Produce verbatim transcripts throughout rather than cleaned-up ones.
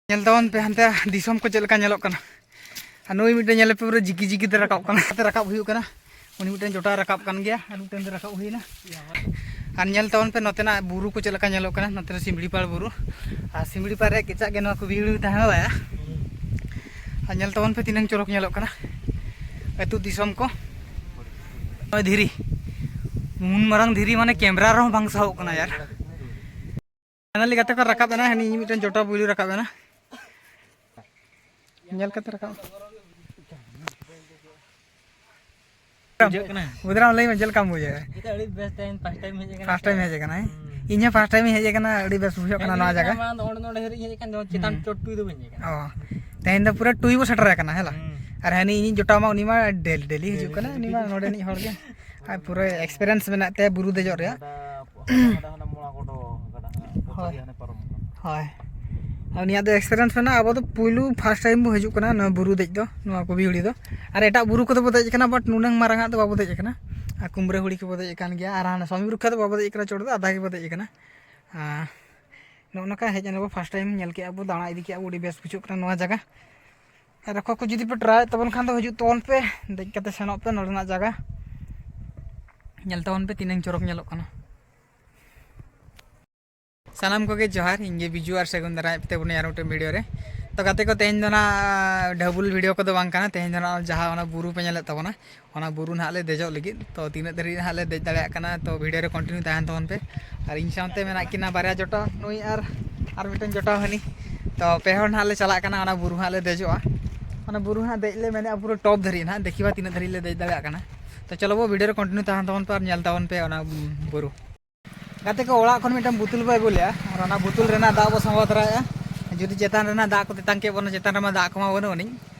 ᱧᱮᱞ ᱛᱟᱵᱚᱱ ᱯᱮ ᱦᱟᱱᱛᱮ ᱫᱤᱥᱚᱢ ᱠᱚ ᱪᱮᱫ ᱞᱮᱠᱟ ᱧᱮᱞᱚᱜ ᱠᱟᱱᱟ᱾ ᱟᱨ ᱱᱩᱭ ᱢᱤᱫᱴᱮᱱ ᱧᱮᱞᱮ ᱯᱮ, ᱯᱩᱨᱟᱹ ᱡᱤᱠᱤ ᱡᱤᱠᱤ ᱛᱮ ᱨᱟᱠᱟᱵ ᱠᱟᱱᱟ, ᱛᱮ ᱨᱟᱠᱟᱵ ᱦᱩᱭᱩᱜ ᱠᱟᱱᱟ᱾ ᱩᱱᱤ ᱢᱤᱫᱴᱮᱱ ᱡᱚᱴᱟᱣ ᱨᱟᱠᱟᱵ ᱠᱟᱱ ᱜᱮᱭᱟ, ᱟᱨ ᱢᱤᱫᱴᱮᱱ ᱫᱚ ᱨᱟᱠᱟᱵ ᱦᱩᱭᱱᱟ᱾ ᱟᱨ ᱧᱮᱞ ᱛᱟᱵᱚᱱ ᱯᱮ ᱱᱚᱛᱮᱱᱟᱜ ᱵᱩᱨᱩ ᱠᱚ ᱪᱮᱫ ᱞᱮᱠᱟ ᱧᱮᱞᱚᱜ ᱠᱟᱱᱟ, ᱱᱚᱛᱮ ᱨᱮ ᱥᱤᱢᱲᱤᱯᱟᱲ ᱵᱩᱨᱩ᱾ ᱟᱨ ᱥᱤᱢᱲᱤᱯᱟᱲ ᱨᱮ ᱠᱮᱪᱟᱜ ᱜᱮ ᱱᱚᱣᱟ ᱠᱚ ᱵᱷᱤᱲ ᱛᱟᱦᱮᱸ ᱵᱟᱲᱟᱭᱟ᱾ ᱟᱨ ᱧᱮᱞ ᱛᱟᱵᱚᱱ ᱯᱮ ᱛᱤᱱᱟᱹᱝ ᱪᱚᱨᱚᱠ ᱧᱮᱞᱚᱜ ᱠᱟᱱᱟ ᱟᱹᱛᱩ ᱫᱤᱥᱚᱢ ᱠᱚ᱾ ᱱᱚᱜᱼᱚᱭ ᱫᱷᱤᱨᱤ, ᱩᱱ ᱢᱟᱨᱟᱝ ᱫᱷᱤᱨᱤ ᱢᱟᱱᱮ ᱠᱮᱢᱨᱟ ᱨᱮᱦᱚᱸ ᱵᱟᱝ ᱥᱟᱦᱚᱵ ᱠᱟᱱᱟ ᱭᱟᱨ᱾ ᱯᱷᱟᱭᱱᱟᱞᱤ ᱜᱟᱛᱮ ᱠᱚ ᱨᱟᱠᱟᱵ ᱮᱱᱟ, ᱦᱟᱹᱱᱤ ᱤᱧ ᱢᱤᱫᱴᱮᱱ ᱡᱚᱴᱟᱣ ᱯᱩᱭᱞᱩ ᱨᱟᱠᱟᱵ ᱮᱱᱟ᱾ ᱧᱮᱞ ᱠᱟᱛᱮ ᱨᱟᱠᱟᱵ᱾ ᱵᱩᱡᱷᱟᱹᱜ ᱠᱟᱱᱟ? ᱵᱩᱫᱷᱨᱟᱢ, ᱞᱟᱹᱭ ᱢᱮ, ᱪᱮᱫ ᱞᱮᱠᱟᱢ ᱵᱩᱡᱷᱟᱹᱣᱟ? ᱪᱮᱫᱟᱜ ᱟᱹᱰᱤ ᱵᱮᱥ ᱛᱮᱦᱮᱧ first time ᱦᱮᱡ ᱟᱠᱟᱱᱟ᱾ First time ᱦᱮᱡ ᱟᱠᱟᱱᱟᱭ? ᱦᱩᱸ᱾ ᱤᱧ ᱦᱚᱸ first time ᱤᱧ ᱦᱮᱡ ᱟᱠᱟᱱᱟ, ᱟᱹᱰᱤ ᱵᱮᱥ ᱵᱩᱡᱷᱟᱹᱜ ᱠᱟᱱᱟ ᱦᱮᱡ ᱱᱚᱣᱟ ᱦᱩᱭ ᱡᱟᱭᱜᱟ᱾ ᱠᱟᱱᱟ, ᱢᱟᱲᱟᱝ ᱫᱚ ᱚᱸᱰᱮ ᱱᱚᱸᱰᱮ ᱦᱟᱹᱨᱤᱡ ᱤᱧ ᱦᱮᱡ ᱟᱠᱟᱱ, ᱡᱮᱢᱚᱱ ᱪᱮᱛᱟᱱ ᱦᱩᱸ᱾ ᱪᱚᱴ ᱴᱩᱭ ᱫᱚ ᱵᱟᱹᱧ ᱦᱮᱡ ᱟᱠᱟᱱᱟ᱾ ᱚ, ᱛᱮᱦᱮᱧ ᱫᱚ ᱯᱩᱨᱟᱹ ᱴᱩᱭ ᱵᱚ ᱥᱮᱴᱮᱨ ᱟᱠᱟᱱᱟ, ᱦᱮᱸ ᱞᱟ? ᱦᱩᱸ᱾ ᱟᱨ ᱦᱟᱹᱱᱤ ᱤᱧᱤᱡ ᱡᱚᱴᱟᱣ ᱢᱟ, ᱩᱱᱤ ᱢᱟ daily daily ᱦᱤᱡᱩᱜ ᱠᱟᱱᱟ, ᱦᱤᱡᱩᱜ ᱩᱱᱤ ᱢᱟ ᱠᱟᱱᱟ᱾ ᱱᱚᱰᱮᱱᱤᱡ ᱦᱚᱲ ᱜᱮ᱾ ᱟᱨ ᱯᱩᱨᱟᱹ experience ᱢᱮᱱᱟᱜ ᱛᱟᱭᱟ ᱵᱩᱨᱩ ᱫᱮᱡᱚᱜ ᱨᱮᱭᱟᱜ᱾ ᱦᱟᱱᱟ ᱢᱚᱲᱟ ᱜᱚᱰᱚ ᱜᱟᱰᱟ ᱦᱟᱱᱟ ᱯᱩᱠᱷᱨᱤ ᱦᱳᱭ᱾ ᱦᱟᱱᱮ ᱯᱟᱨᱚᱢ ᱟᱠᱟᱱᱟ᱾ ᱦᱳᱭ᱾ ᱟᱨ ᱩᱱᱤᱭᱟᱜ ᱫᱚ experience ᱢᱮᱱᱟᱜᱼᱟ, ᱟᱵᱚ ᱫᱚ ᱯᱩᱭᱞᱩ first time ᱵᱚ ᱦᱤᱡᱩᱜ ᱠᱟᱱᱟ ᱱᱚᱣᱟ ᱵᱩᱨᱩ ᱫᱮᱡ ᱫᱚ, ᱱᱚᱣᱟ ᱠᱚᱵᱤ ᱦᱩᱲᱤ ᱫᱚ᱾ ᱟᱨ ᱮᱴᱟᱜ ᱵᱩᱨᱩ ᱠᱚᱫᱚ ᱵᱚ ᱫᱮᱡ ᱟᱠᱟᱱᱟ, but ᱱᱩᱱᱟᱹᱝ ᱢᱟᱨᱟᱝ ᱟᱜ ᱫᱚ ᱵᱟᱵᱚ ᱫᱮᱡ ᱟᱠᱟᱱᱟ᱾ ᱟᱨ ᱠᱩᱢᱵᱽᱲᱟᱹ ᱦᱩᱲᱤ ᱠᱚᱵᱚ ᱫᱮᱡ ᱟᱠᱟᱱ ᱜᱮᱭᱟ, ᱟᱨ ᱦᱟᱱᱟ ᱥᱟᱢᱤ ᱵᱩᱨᱩ ᱠᱷᱟᱡ ᱫᱚ ᱵᱟᱵᱚ ᱫᱮᱡ ᱟᱠᱟᱱᱟ, ᱪᱚᱴ ᱨᱮ ᱟᱫᱷᱟ ᱜᱮᱵᱚ ᱫᱮᱡ ᱟᱠᱟᱱᱟ᱾ ᱟᱨ ᱱᱚᱜᱼᱚ ᱱᱚᱝᱠᱟ ᱦᱮᱡ ᱮᱱᱟ ᱵᱚ, first time ᱧᱮᱞ ᱠᱮᱜᱼᱟ ᱵᱚ, ᱫᱟᱬᱟ ᱤᱫᱤ ᱠᱮᱜᱼᱟ ᱵᱚ, ᱟᱹᱰᱤ ᱵᱮᱥ ᱵᱩᱡᱷᱟᱹᱜ ᱠᱟᱱᱟ ᱱᱚᱣᱟ ᱡᱟᱭᱜᱟ᱾ ᱟᱨ ᱚᱠᱚᱭ ᱠᱚ ᱡᱩᱫᱤ ᱯᱮ try ᱮᱫ ᱛᱟᱵᱚᱱ ᱠᱷᱟᱱ ᱫᱚ ᱦᱤᱡᱩᱜ ᱛᱟᱵᱚᱱ ᱯᱮ, ᱫᱮᱡ ᱠᱟᱛᱮ ᱥᱮᱱᱚᱜ ᱯᱮ ᱱᱚᱰᱮᱱᱟᱜ ᱡᱟᱭᱜᱟ ᱧᱮᱞ ᱛᱟᱵᱚᱱ ᱯᱮ ᱛᱤᱱᱟᱹᱝ ᱪᱚᱨᱚᱠ ᱧᱮᱞᱚᱜ ᱠᱟᱱᱟ᱾ ᱥᱟᱱᱟᱢ ᱠᱚᱜᱮ ᱡᱚᱦᱟᱨ, ᱤᱧ ᱜᱮ ᱵᱤᱡᱩ ᱟᱨ ᱥᱟᱹᱜᱩᱱ ᱫᱟᱨᱟᱢ ᱯᱮ ᱛᱟᱵᱚᱱᱟ ᱟᱨ ᱢᱤᱫᱴᱮᱱ video ᱨᱮ᱾ ᱛᱚ ᱜᱟᱛᱮ ᱠᱚ, ᱛᱮᱦᱮᱧ ᱫᱚ ᱱᱟᱜ double video ᱠᱚᱫᱚ ᱵᱟᱝ ᱠᱟᱱᱟ, ᱛᱮᱦᱮᱧ ᱫᱚ ᱱᱟᱜ ᱡᱟᱦᱟᱸ ᱚᱱᱟ ᱵᱩᱨᱩ ᱯᱮ ᱧᱮᱞᱮᱫ ᱛᱟᱵᱚᱱᱟ, ᱚᱱᱟ ᱵᱩᱨᱩ ᱱᱟᱦᱟᱜ ᱞᱮ ᱫᱮᱡᱚᱜ ᱞᱟᱹᱜᱤᱫ᱾ ᱛᱚ ᱛᱤᱱᱟᱹᱜ ᱫᱷᱟᱹᱨᱤᱡ ᱱᱟᱦᱟᱜ ᱞᱮ ᱫᱮᱡ ᱫᱟᱲᱮᱭᱟᱜ ᱠᱟᱱᱟ, ᱛᱚ video ᱨᱮ continue ᱛᱟᱦᱮᱱ ᱛᱟᱵᱚᱱ ᱯᱮ᱾ ᱟᱨ ᱤᱧ ᱥᱟᱶᱛᱮ ᱢᱮᱱᱟᱜ ᱠᱤᱱᱟ ᱵᱟᱨᱭᱟ ᱡᱚᱴᱟᱣ, ᱱᱩᱭ ᱟᱨ, ᱟᱨ ᱢᱤᱫᱴᱮᱱ ᱡᱚᱴᱟᱣ ᱦᱟᱹᱱᱤ᱾ ᱛᱚ ᱯᱮ ᱦᱚᱲ ᱱᱟᱦᱟᱜ ᱞᱮ ᱪᱟᱞᱟᱜ ᱠᱟᱱᱟ, ᱚᱱᱟ ᱵᱩᱨᱩ ᱦᱟᱸᱜ ᱞᱮ ᱫᱮᱡᱚᱜᱼᱟ᱾ ᱚᱱᱟ ᱵᱩᱨᱩ ᱦᱟᱸᱜ ᱫᱮᱡ ᱞᱮ ᱢᱮᱱᱮᱫᱼᱟ ᱯᱩᱨᱟᱹ top ᱫᱷᱟᱹᱨᱤᱡ ᱱᱟᱦᱟᱜ, ᱫᱮᱠᱷᱤ ᱵᱟ ᱛᱤᱱᱟᱹᱜ ᱫᱷᱟᱹᱨᱤᱡ ᱞᱮ ᱫᱮᱡ ᱫᱟᱲᱮᱭᱟᱜ ᱠᱟᱱᱟ᱾ ᱛᱚ ᱪᱚᱞᱚ ᱵᱚ video ᱨᱮ continue ᱛᱟᱦᱮᱱ ᱛᱟᱵᱚᱱ ᱯᱮ ᱟᱨ ᱧᱮᱞ ᱛᱟᱵᱚᱱ ᱯᱮ ᱚᱱᱟ, ᱩᱢ, ᱵᱩᱨᱩ᱾ ᱜᱟᱛᱮ ᱠᱚ, ᱚᱲᱟᱜ ᱠᱷᱚᱱ ᱢᱤᱫᱴᱟᱝ ᱵᱳᱛᱚᱞ ᱵᱚ ᱟᱹᱜᱩ ᱞᱮᱜᱼᱟ, ᱟᱨ ᱚᱱᱟ ᱵᱳᱛᱚᱞ ᱨᱮᱱᱟᱜ ᱫᱟᱜ ᱵᱚ ᱥᱟᱢᱵᱟᱣ ᱛᱚᱨᱟᱭᱮᱜᱼᱟ᱾ ᱡᱩᱫᱤ ᱪᱮᱛᱟᱱ ᱨᱮᱱᱟᱜ ᱫᱟᱜ ᱠᱚ ᱛᱮᱛᱟᱝ ᱠᱮᱫ ᱵᱚᱱᱟ, ᱪᱮᱛᱟᱱ ᱨᱮᱢᱟ ᱫᱟᱜ ᱠᱚᱢᱟ ᱵᱟᱹᱱᱩᱜ ᱟᱹᱱᱤᱡ,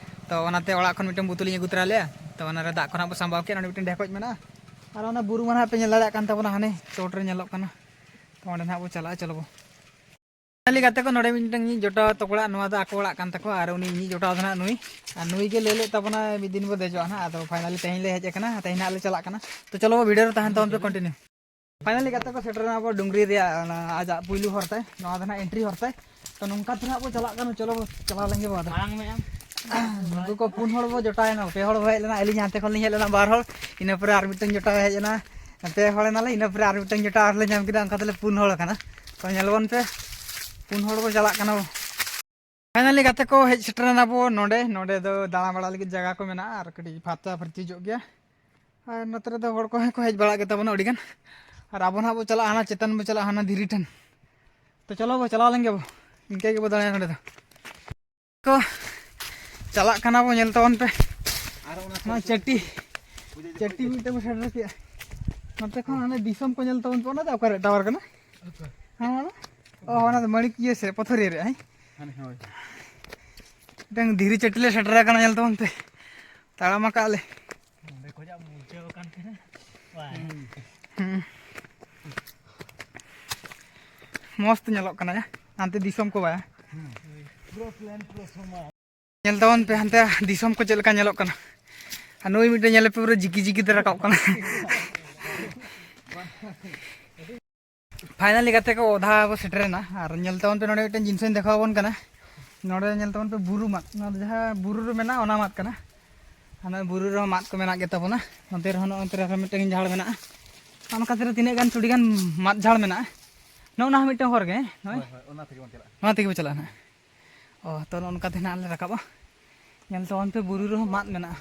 ᱛᱚ ᱚᱱᱟᱛᱮ ᱚᱲᱟᱜ ᱠᱷᱚᱱ ᱢᱤᱫᱴᱟᱝ ᱵᱳᱛᱚᱞ ᱤᱧ ᱟᱹᱜᱩ ᱛᱚᱨᱟ ᱞᱮᱜᱼᱟ᱾ ᱛᱚ ᱚᱱᱟᱨᱮ ᱫᱟᱜ ᱠᱚ ᱱᱟᱜ ᱵᱚ ᱥᱟᱢᱵᱟᱣ ᱠᱮᱫ᱾ ᱱᱚᱰᱮ ᱢᱤᱫᱴᱟᱝ ᱰᱷᱮᱠᱚᱡ ᱢᱮᱱᱟᱜᱼᱟ, ᱟᱨ ᱚᱱᱟ ᱵᱩᱨᱩ ᱢᱟ ᱱᱟᱜ ᱯᱮ ᱧᱮᱞ ᱫᱟᱲᱮᱭᱟᱜ ᱠᱟᱱ ᱛᱟᱵᱚᱱᱟ, ᱦᱟᱱᱮ ᱪᱚᱴ ᱨᱮ ᱧᱮᱞᱚᱜ ᱠᱟᱱᱟ᱾ ᱛᱚ ᱚᱸᱰᱮ ᱱᱟᱜ ᱵᱚ ᱪᱟᱞᱟᱜᱼᱟ, ᱪᱚᱞᱚ ᱵᱚ᱾ ᱯᱷᱟᱭᱱᱟᱞᱤ ᱜᱟᱛᱮ ᱠᱚ, ᱱᱚᱰᱮ ᱢᱤᱫᱴᱟᱝ ᱤᱧᱤᱡ ᱡᱚᱴᱟᱣ ᱛᱟᱠᱚ ᱚᱲᱟᱜ, ᱱᱚᱣᱟ ᱫᱚ ᱟᱠᱚ ᱚᱲᱟᱜ ᱠᱟᱱ ᱛᱟᱠᱚᱣᱟ, ᱟᱨ ᱩᱱᱤ ᱤᱧᱤᱡ ᱡᱚᱴᱟᱣ ᱫᱚ ᱱᱟᱜ ᱱᱩᱭ, ᱟᱨ ᱱᱩᱭ ᱜᱮ ᱞᱟᱹᱭ ᱞᱮᱫ ᱛᱟᱵᱚᱱᱟᱭ ᱢᱤᱫ ᱫᱤᱱ ᱵᱚ ᱫᱮᱡᱚᱜᱼᱟ ᱱᱟᱜ, ᱟᱫᱚ ᱯᱷᱟᱭᱱᱟᱞᱤ ᱛᱮᱦᱮᱧ ᱞᱮ ᱦᱮᱡ ᱟᱠᱟᱱᱟ, ᱛᱮᱦᱮᱧ ᱱᱟᱜ ᱞᱮ ᱪᱟᱞᱟᱜ ᱠᱟᱱᱟ᱾ ᱛᱚ ᱪᱚᱞᱚ ᱵᱚ video ᱨᱮ ᱛᱟᱦᱮᱱ ᱛᱟᱵᱚᱱ ᱯᱮ continue᱾ ᱯᱷᱟᱭᱱᱟᱞᱤ ᱜᱟᱛᱮ ᱠᱚ, ᱥᱮᱴᱮᱨ ᱮᱱᱟ ᱵᱚ ᱰᱩᱝᱨᱤ ᱨᱮᱭᱟᱜ ᱚᱱᱟ ᱟᱡᱟᱜ ᱯᱩᱭᱞᱩ ᱦᱚᱨ ᱛᱮ, ᱱᱚᱣᱟ ᱫᱚ ᱱᱟᱜ entry ᱦᱚᱨ ᱛᱮ᱾ ᱛᱚ ᱱᱚᱝᱠᱟ ᱛᱮ ᱦᱟᱸᱜ ᱵᱚ ᱪᱟᱞᱟᱜ ᱠᱟᱱᱟ, ᱪᱚᱞᱚ ᱵᱚ ᱪᱟᱞᱟᱣ ᱞᱮᱱ ᱜᱮ ᱵᱚ ᱟᱫᱚ᱾ ᱢᱟᱲᱟᱝ ᱢᱮ ᱟᱢ᱾ ᱱᱩᱠᱩ ᱠᱚ ᱯᱩᱱ ᱦᱚᱲ ᱵᱚ ᱡᱚᱴᱟᱣᱮᱱᱟ, ᱯᱮ ᱦᱚᱲ ᱵᱚ ᱦᱮᱡ ᱞᱮᱱᱟ, ᱟᱹᱞᱤᱧ ᱦᱟᱱᱛᱮ ᱠᱷᱚᱱ ᱞᱤᱧ ᱦᱮᱡ ᱞᱮᱱᱟ ᱵᱟᱨ ᱦᱚᱲ, ᱤᱱᱟᱹ ᱯᱚᱨᱮ ᱟᱨ ᱢᱤᱫᱴᱟᱝ ᱡᱚᱴᱟᱣ ᱦᱮᱡ ᱮᱱᱟ, ᱯᱮ ᱦᱚᱲ ᱮᱱᱟᱞᱮ, ᱤᱱᱟᱹ ᱯᱚᱨᱮ ᱟᱨ ᱢᱤᱫᱴᱟᱝ ᱡᱚᱴᱟᱣ ᱟᱨ ᱞᱮ ᱧᱟᱢ ᱠᱮᱫᱟ, ᱚᱱᱠᱟ ᱛᱮᱞᱮ ᱯᱩᱱ ᱦᱚᱲ ᱟᱠᱟᱱᱟ᱾ ᱛᱚ ᱧᱮᱞ ᱵᱚᱱ ᱯᱮ, ᱯᱩᱱ ᱦᱚᱲ ᱵᱚ ᱪᱟᱞᱟᱜ ᱠᱟᱱᱟ ᱵᱚ᱾ ᱯᱷᱟᱭᱱᱟᱞᱤ ᱜᱟᱛᱮ ᱠᱚ ᱦᱮᱡ ᱥᱮᱴᱮᱨ ᱮᱱᱟ ᱵᱚ ᱱᱚᱰᱮ᱾ ᱱᱚᱰᱮ ᱫᱚ ᱫᱟᱬᱟ ᱵᱟᱲᱟ ᱞᱟᱹᱜᱤᱫ ᱡᱟᱭᱜᱟ ᱠᱚ ᱢᱮᱱᱟᱜᱼᱟ ᱟᱨ ᱠᱟᱹᱴᱤᱡ ᱯᱷᱟᱨᱪᱟ ᱯᱷᱟᱹᱨᱪᱤ ᱧᱚᱜ ᱜᱮᱭᱟ᱾ ᱟᱨ ᱱᱚᱛᱮ ᱨᱮᱫᱚ ᱦᱚᱲ ᱠᱚᱦᱚᱸ ᱠᱚ ᱦᱮᱡ ᱵᱟᱲᱟᱜ ᱜᱮ ᱛᱟᱵᱚᱱᱟ ᱟᱹᱰᱤ ᱜᱟᱱ᱾ ᱟᱨ ᱟᱵᱚ ᱱᱟᱦᱟᱜ ᱵᱚ ᱪᱟᱞᱟᱜᱼᱟ ᱦᱟᱱᱟ ᱪᱮᱛᱟᱱ, ᱵᱚ ᱪᱟᱞᱟᱜᱼᱟ ᱦᱟᱱᱟ ᱫᱷᱤᱨᱤ ᱴᱷᱮᱱ᱾ ᱛᱚ ᱪᱚᱞᱚ ᱵᱚ ᱪᱟᱞᱟᱣ ᱞᱮᱱ ᱜᱮ ᱵᱚ, ᱤᱱᱠᱟᱹ ᱜᱮᱵᱚ ᱫᱟᱬᱟᱭᱟ ᱱᱚᱰᱮ ᱫᱚ᱾ ᱠᱚ ᱪᱟᱞᱟᱜ ᱠᱟᱱᱟ ᱵᱚ, ᱧᱮᱞ ᱛᱟᱵᱚᱱ ᱯᱮ᱾ ᱟᱨ ᱚᱱᱟ ᱱᱚᱣᱟ ᱪᱟᱹᱴᱤ, ᱪᱟᱹᱴᱤ ᱢᱤᱫᱴᱮᱱ ᱵᱚ ᱥᱮᱴᱮᱨ ᱠᱮᱜᱼᱟ᱾ ᱱᱚᱛᱮ ᱠᱷᱚᱱ ᱦᱟᱱᱮ ᱫᱤᱥᱚᱢ ᱠᱚ ᱧᱮᱞ ᱛᱟᱵᱚᱱ ᱯᱮ᱾ ᱚᱱᱟ ᱫᱚ ᱚᱠᱟᱨᱮ ᱴᱟᱣᱟᱨ ᱠᱟᱱᱟ? ᱦᱮᱸ, ᱚᱱᱟ? ᱚ, ᱚᱱᱟ ᱫᱚ ᱢᱟᱹᱬᱤᱠ ᱤᱭᱟᱹ ᱥᱮ ᱯᱚᱛᱷᱚᱨᱤᱭᱟᱹ ᱨᱮ, ᱦᱮᱸ? ᱦᱟᱱᱮ ᱦᱳᱭ᱾ ᱢᱤᱫᱴᱟᱝ ᱫᱷᱤᱨᱤ ᱪᱟᱹᱴᱤ ᱞᱮ ᱥᱮᱴᱮᱨ ᱟᱠᱟᱱᱟ, ᱧᱮᱞ ᱛᱟᱵᱚᱱ ᱯᱮ᱾ ᱛᱟᱲᱟᱢ ᱟᱠᱟᱫ ᱞᱮ᱾ ᱱᱚᱸᱰᱮ ᱠᱷᱚᱱᱟᱜ ᱢᱩᱪᱟᱹᱫ ᱟᱠᱟᱱ ᱛᱟᱦᱮᱸᱱᱟ᱾ ᱵᱟᱝ᱾ ᱦᱩᱸ᱾ ᱢᱚᱸᱡᱽ ᱛᱮ ᱧᱮᱞᱚᱜ ᱠᱟᱱᱟ ᱭᱟ, ᱦᱟᱱᱛᱮ ᱫᱤᱥᱚᱢ ᱠᱚ ᱵᱟᱭᱟ᱾ ᱯᱩᱨᱟᱹ ᱯᱞᱮᱱ, ᱯᱩᱨᱟᱹ ᱥᱚᱢᱟᱱ᱾ ᱧᱮᱞ ᱛᱟᱵᱚᱱ ᱯᱮ ᱦᱟᱱᱛᱮ ᱫᱤᱥᱚᱢ ᱠᱚ ᱪᱮᱫ ᱞᱮᱠᱟ ᱧᱮᱞᱚᱜ ᱠᱟᱱᱟ᱾ ᱟᱨ ᱱᱩᱭ ᱢᱤᱫᱴᱮᱱ ᱧᱮᱞᱮ ᱯᱮ, ᱯᱩᱨᱟᱹ ᱡᱤᱠᱤ ᱡᱤᱠᱤ ᱛᱮ ᱨᱟᱠᱟᱵ ᱠᱟᱱᱟ᱾ ᱯᱷᱟᱭᱱᱟᱞᱤ ᱜᱟᱛᱮ ᱠᱚ ᱚᱫᱷᱟ ᱵᱚ ᱥᱮᱴᱮᱨᱮᱱᱟ᱾ ᱟᱨ ᱧᱮᱞ ᱛᱟᱵᱚᱱ ᱯᱮ, ᱱᱚᱰᱮ ᱢᱤᱫᱴᱮᱱ ᱡᱤᱱᱤᱥ ᱤᱧ ᱫᱮᱠᱷᱟᱣ ᱟᱵᱚᱱ ᱠᱟᱱᱟ᱾ ᱱᱚᱰᱮ ᱧᱮᱞ ᱛᱟᱵᱚᱱ ᱯᱮ ᱵᱩᱨᱩ ᱢᱟᱫ, ᱱᱚᱣᱟ ᱫᱚ ᱡᱟᱦᱟᱸ ᱵᱩᱨᱩ ᱨᱮ ᱢᱮᱱᱟᱜᱼᱟ ᱚᱱᱟ ᱢᱟᱫ ᱠᱟᱱᱟ᱾ ᱦᱟᱱᱟ ᱵᱩᱨᱩ ᱨᱮᱦᱚᱸ ᱢᱟᱫ ᱠᱚ ᱢᱮᱱᱟᱜ ᱜᱮ ᱛᱟᱵᱚᱱᱟ᱾ ᱱᱚᱛᱮ ᱨᱮᱦᱚᱸ, ᱱᱚᱜᱼᱚ ᱱᱚᱛᱮ ᱨᱮ ᱟᱨᱦᱚᱸ ᱢᱤᱫᱴᱮᱱ ᱡᱷᱟᱲ ᱢᱮᱱᱟᱜᱼᱟ᱾ ᱚᱱᱠᱟ ᱛᱮ ᱛᱤᱱᱟᱹᱜ ᱜᱟᱱ ᱪᱩᱲᱤ ᱜᱟᱱ ᱢᱟᱫ ᱡᱷᱟᱲ ᱢᱮᱱᱟᱜᱼᱟ᱾ ᱱᱚᱜᱼᱚ ᱱᱟ ᱦᱚᱸ ᱢᱤᱫᱴᱮᱱ ᱦᱚᱨ ᱜᱮ, ᱦᱮᱸ? ᱦᱳᱭ, ᱦᱳᱭ, ᱚᱱᱟ ᱛᱮᱜᱮ ᱵᱚᱱ ᱪᱟᱞᱟᱜᱼᱟ᱾ ᱱᱚᱣᱟ ᱛᱮᱜᱮ ᱵᱚ ᱪᱟᱞᱟᱜᱼᱟ ᱱᱟᱦᱟᱜ᱾ ᱚ, ᱛᱚ ᱱᱚᱜᱼᱚ ᱱᱚᱝᱠᱟ ᱛᱮ ᱱᱟᱦᱟᱜ ᱞᱮ ᱨᱟᱠᱟᱵᱼᱟ᱾ ᱧᱮᱞ ᱛᱟᱵᱚᱱ ᱯᱮ, ᱵᱩᱨᱩ ᱨᱮᱦᱚᱸ ᱢᱟᱫ ᱢᱮᱱᱟᱜᱼᱟ᱾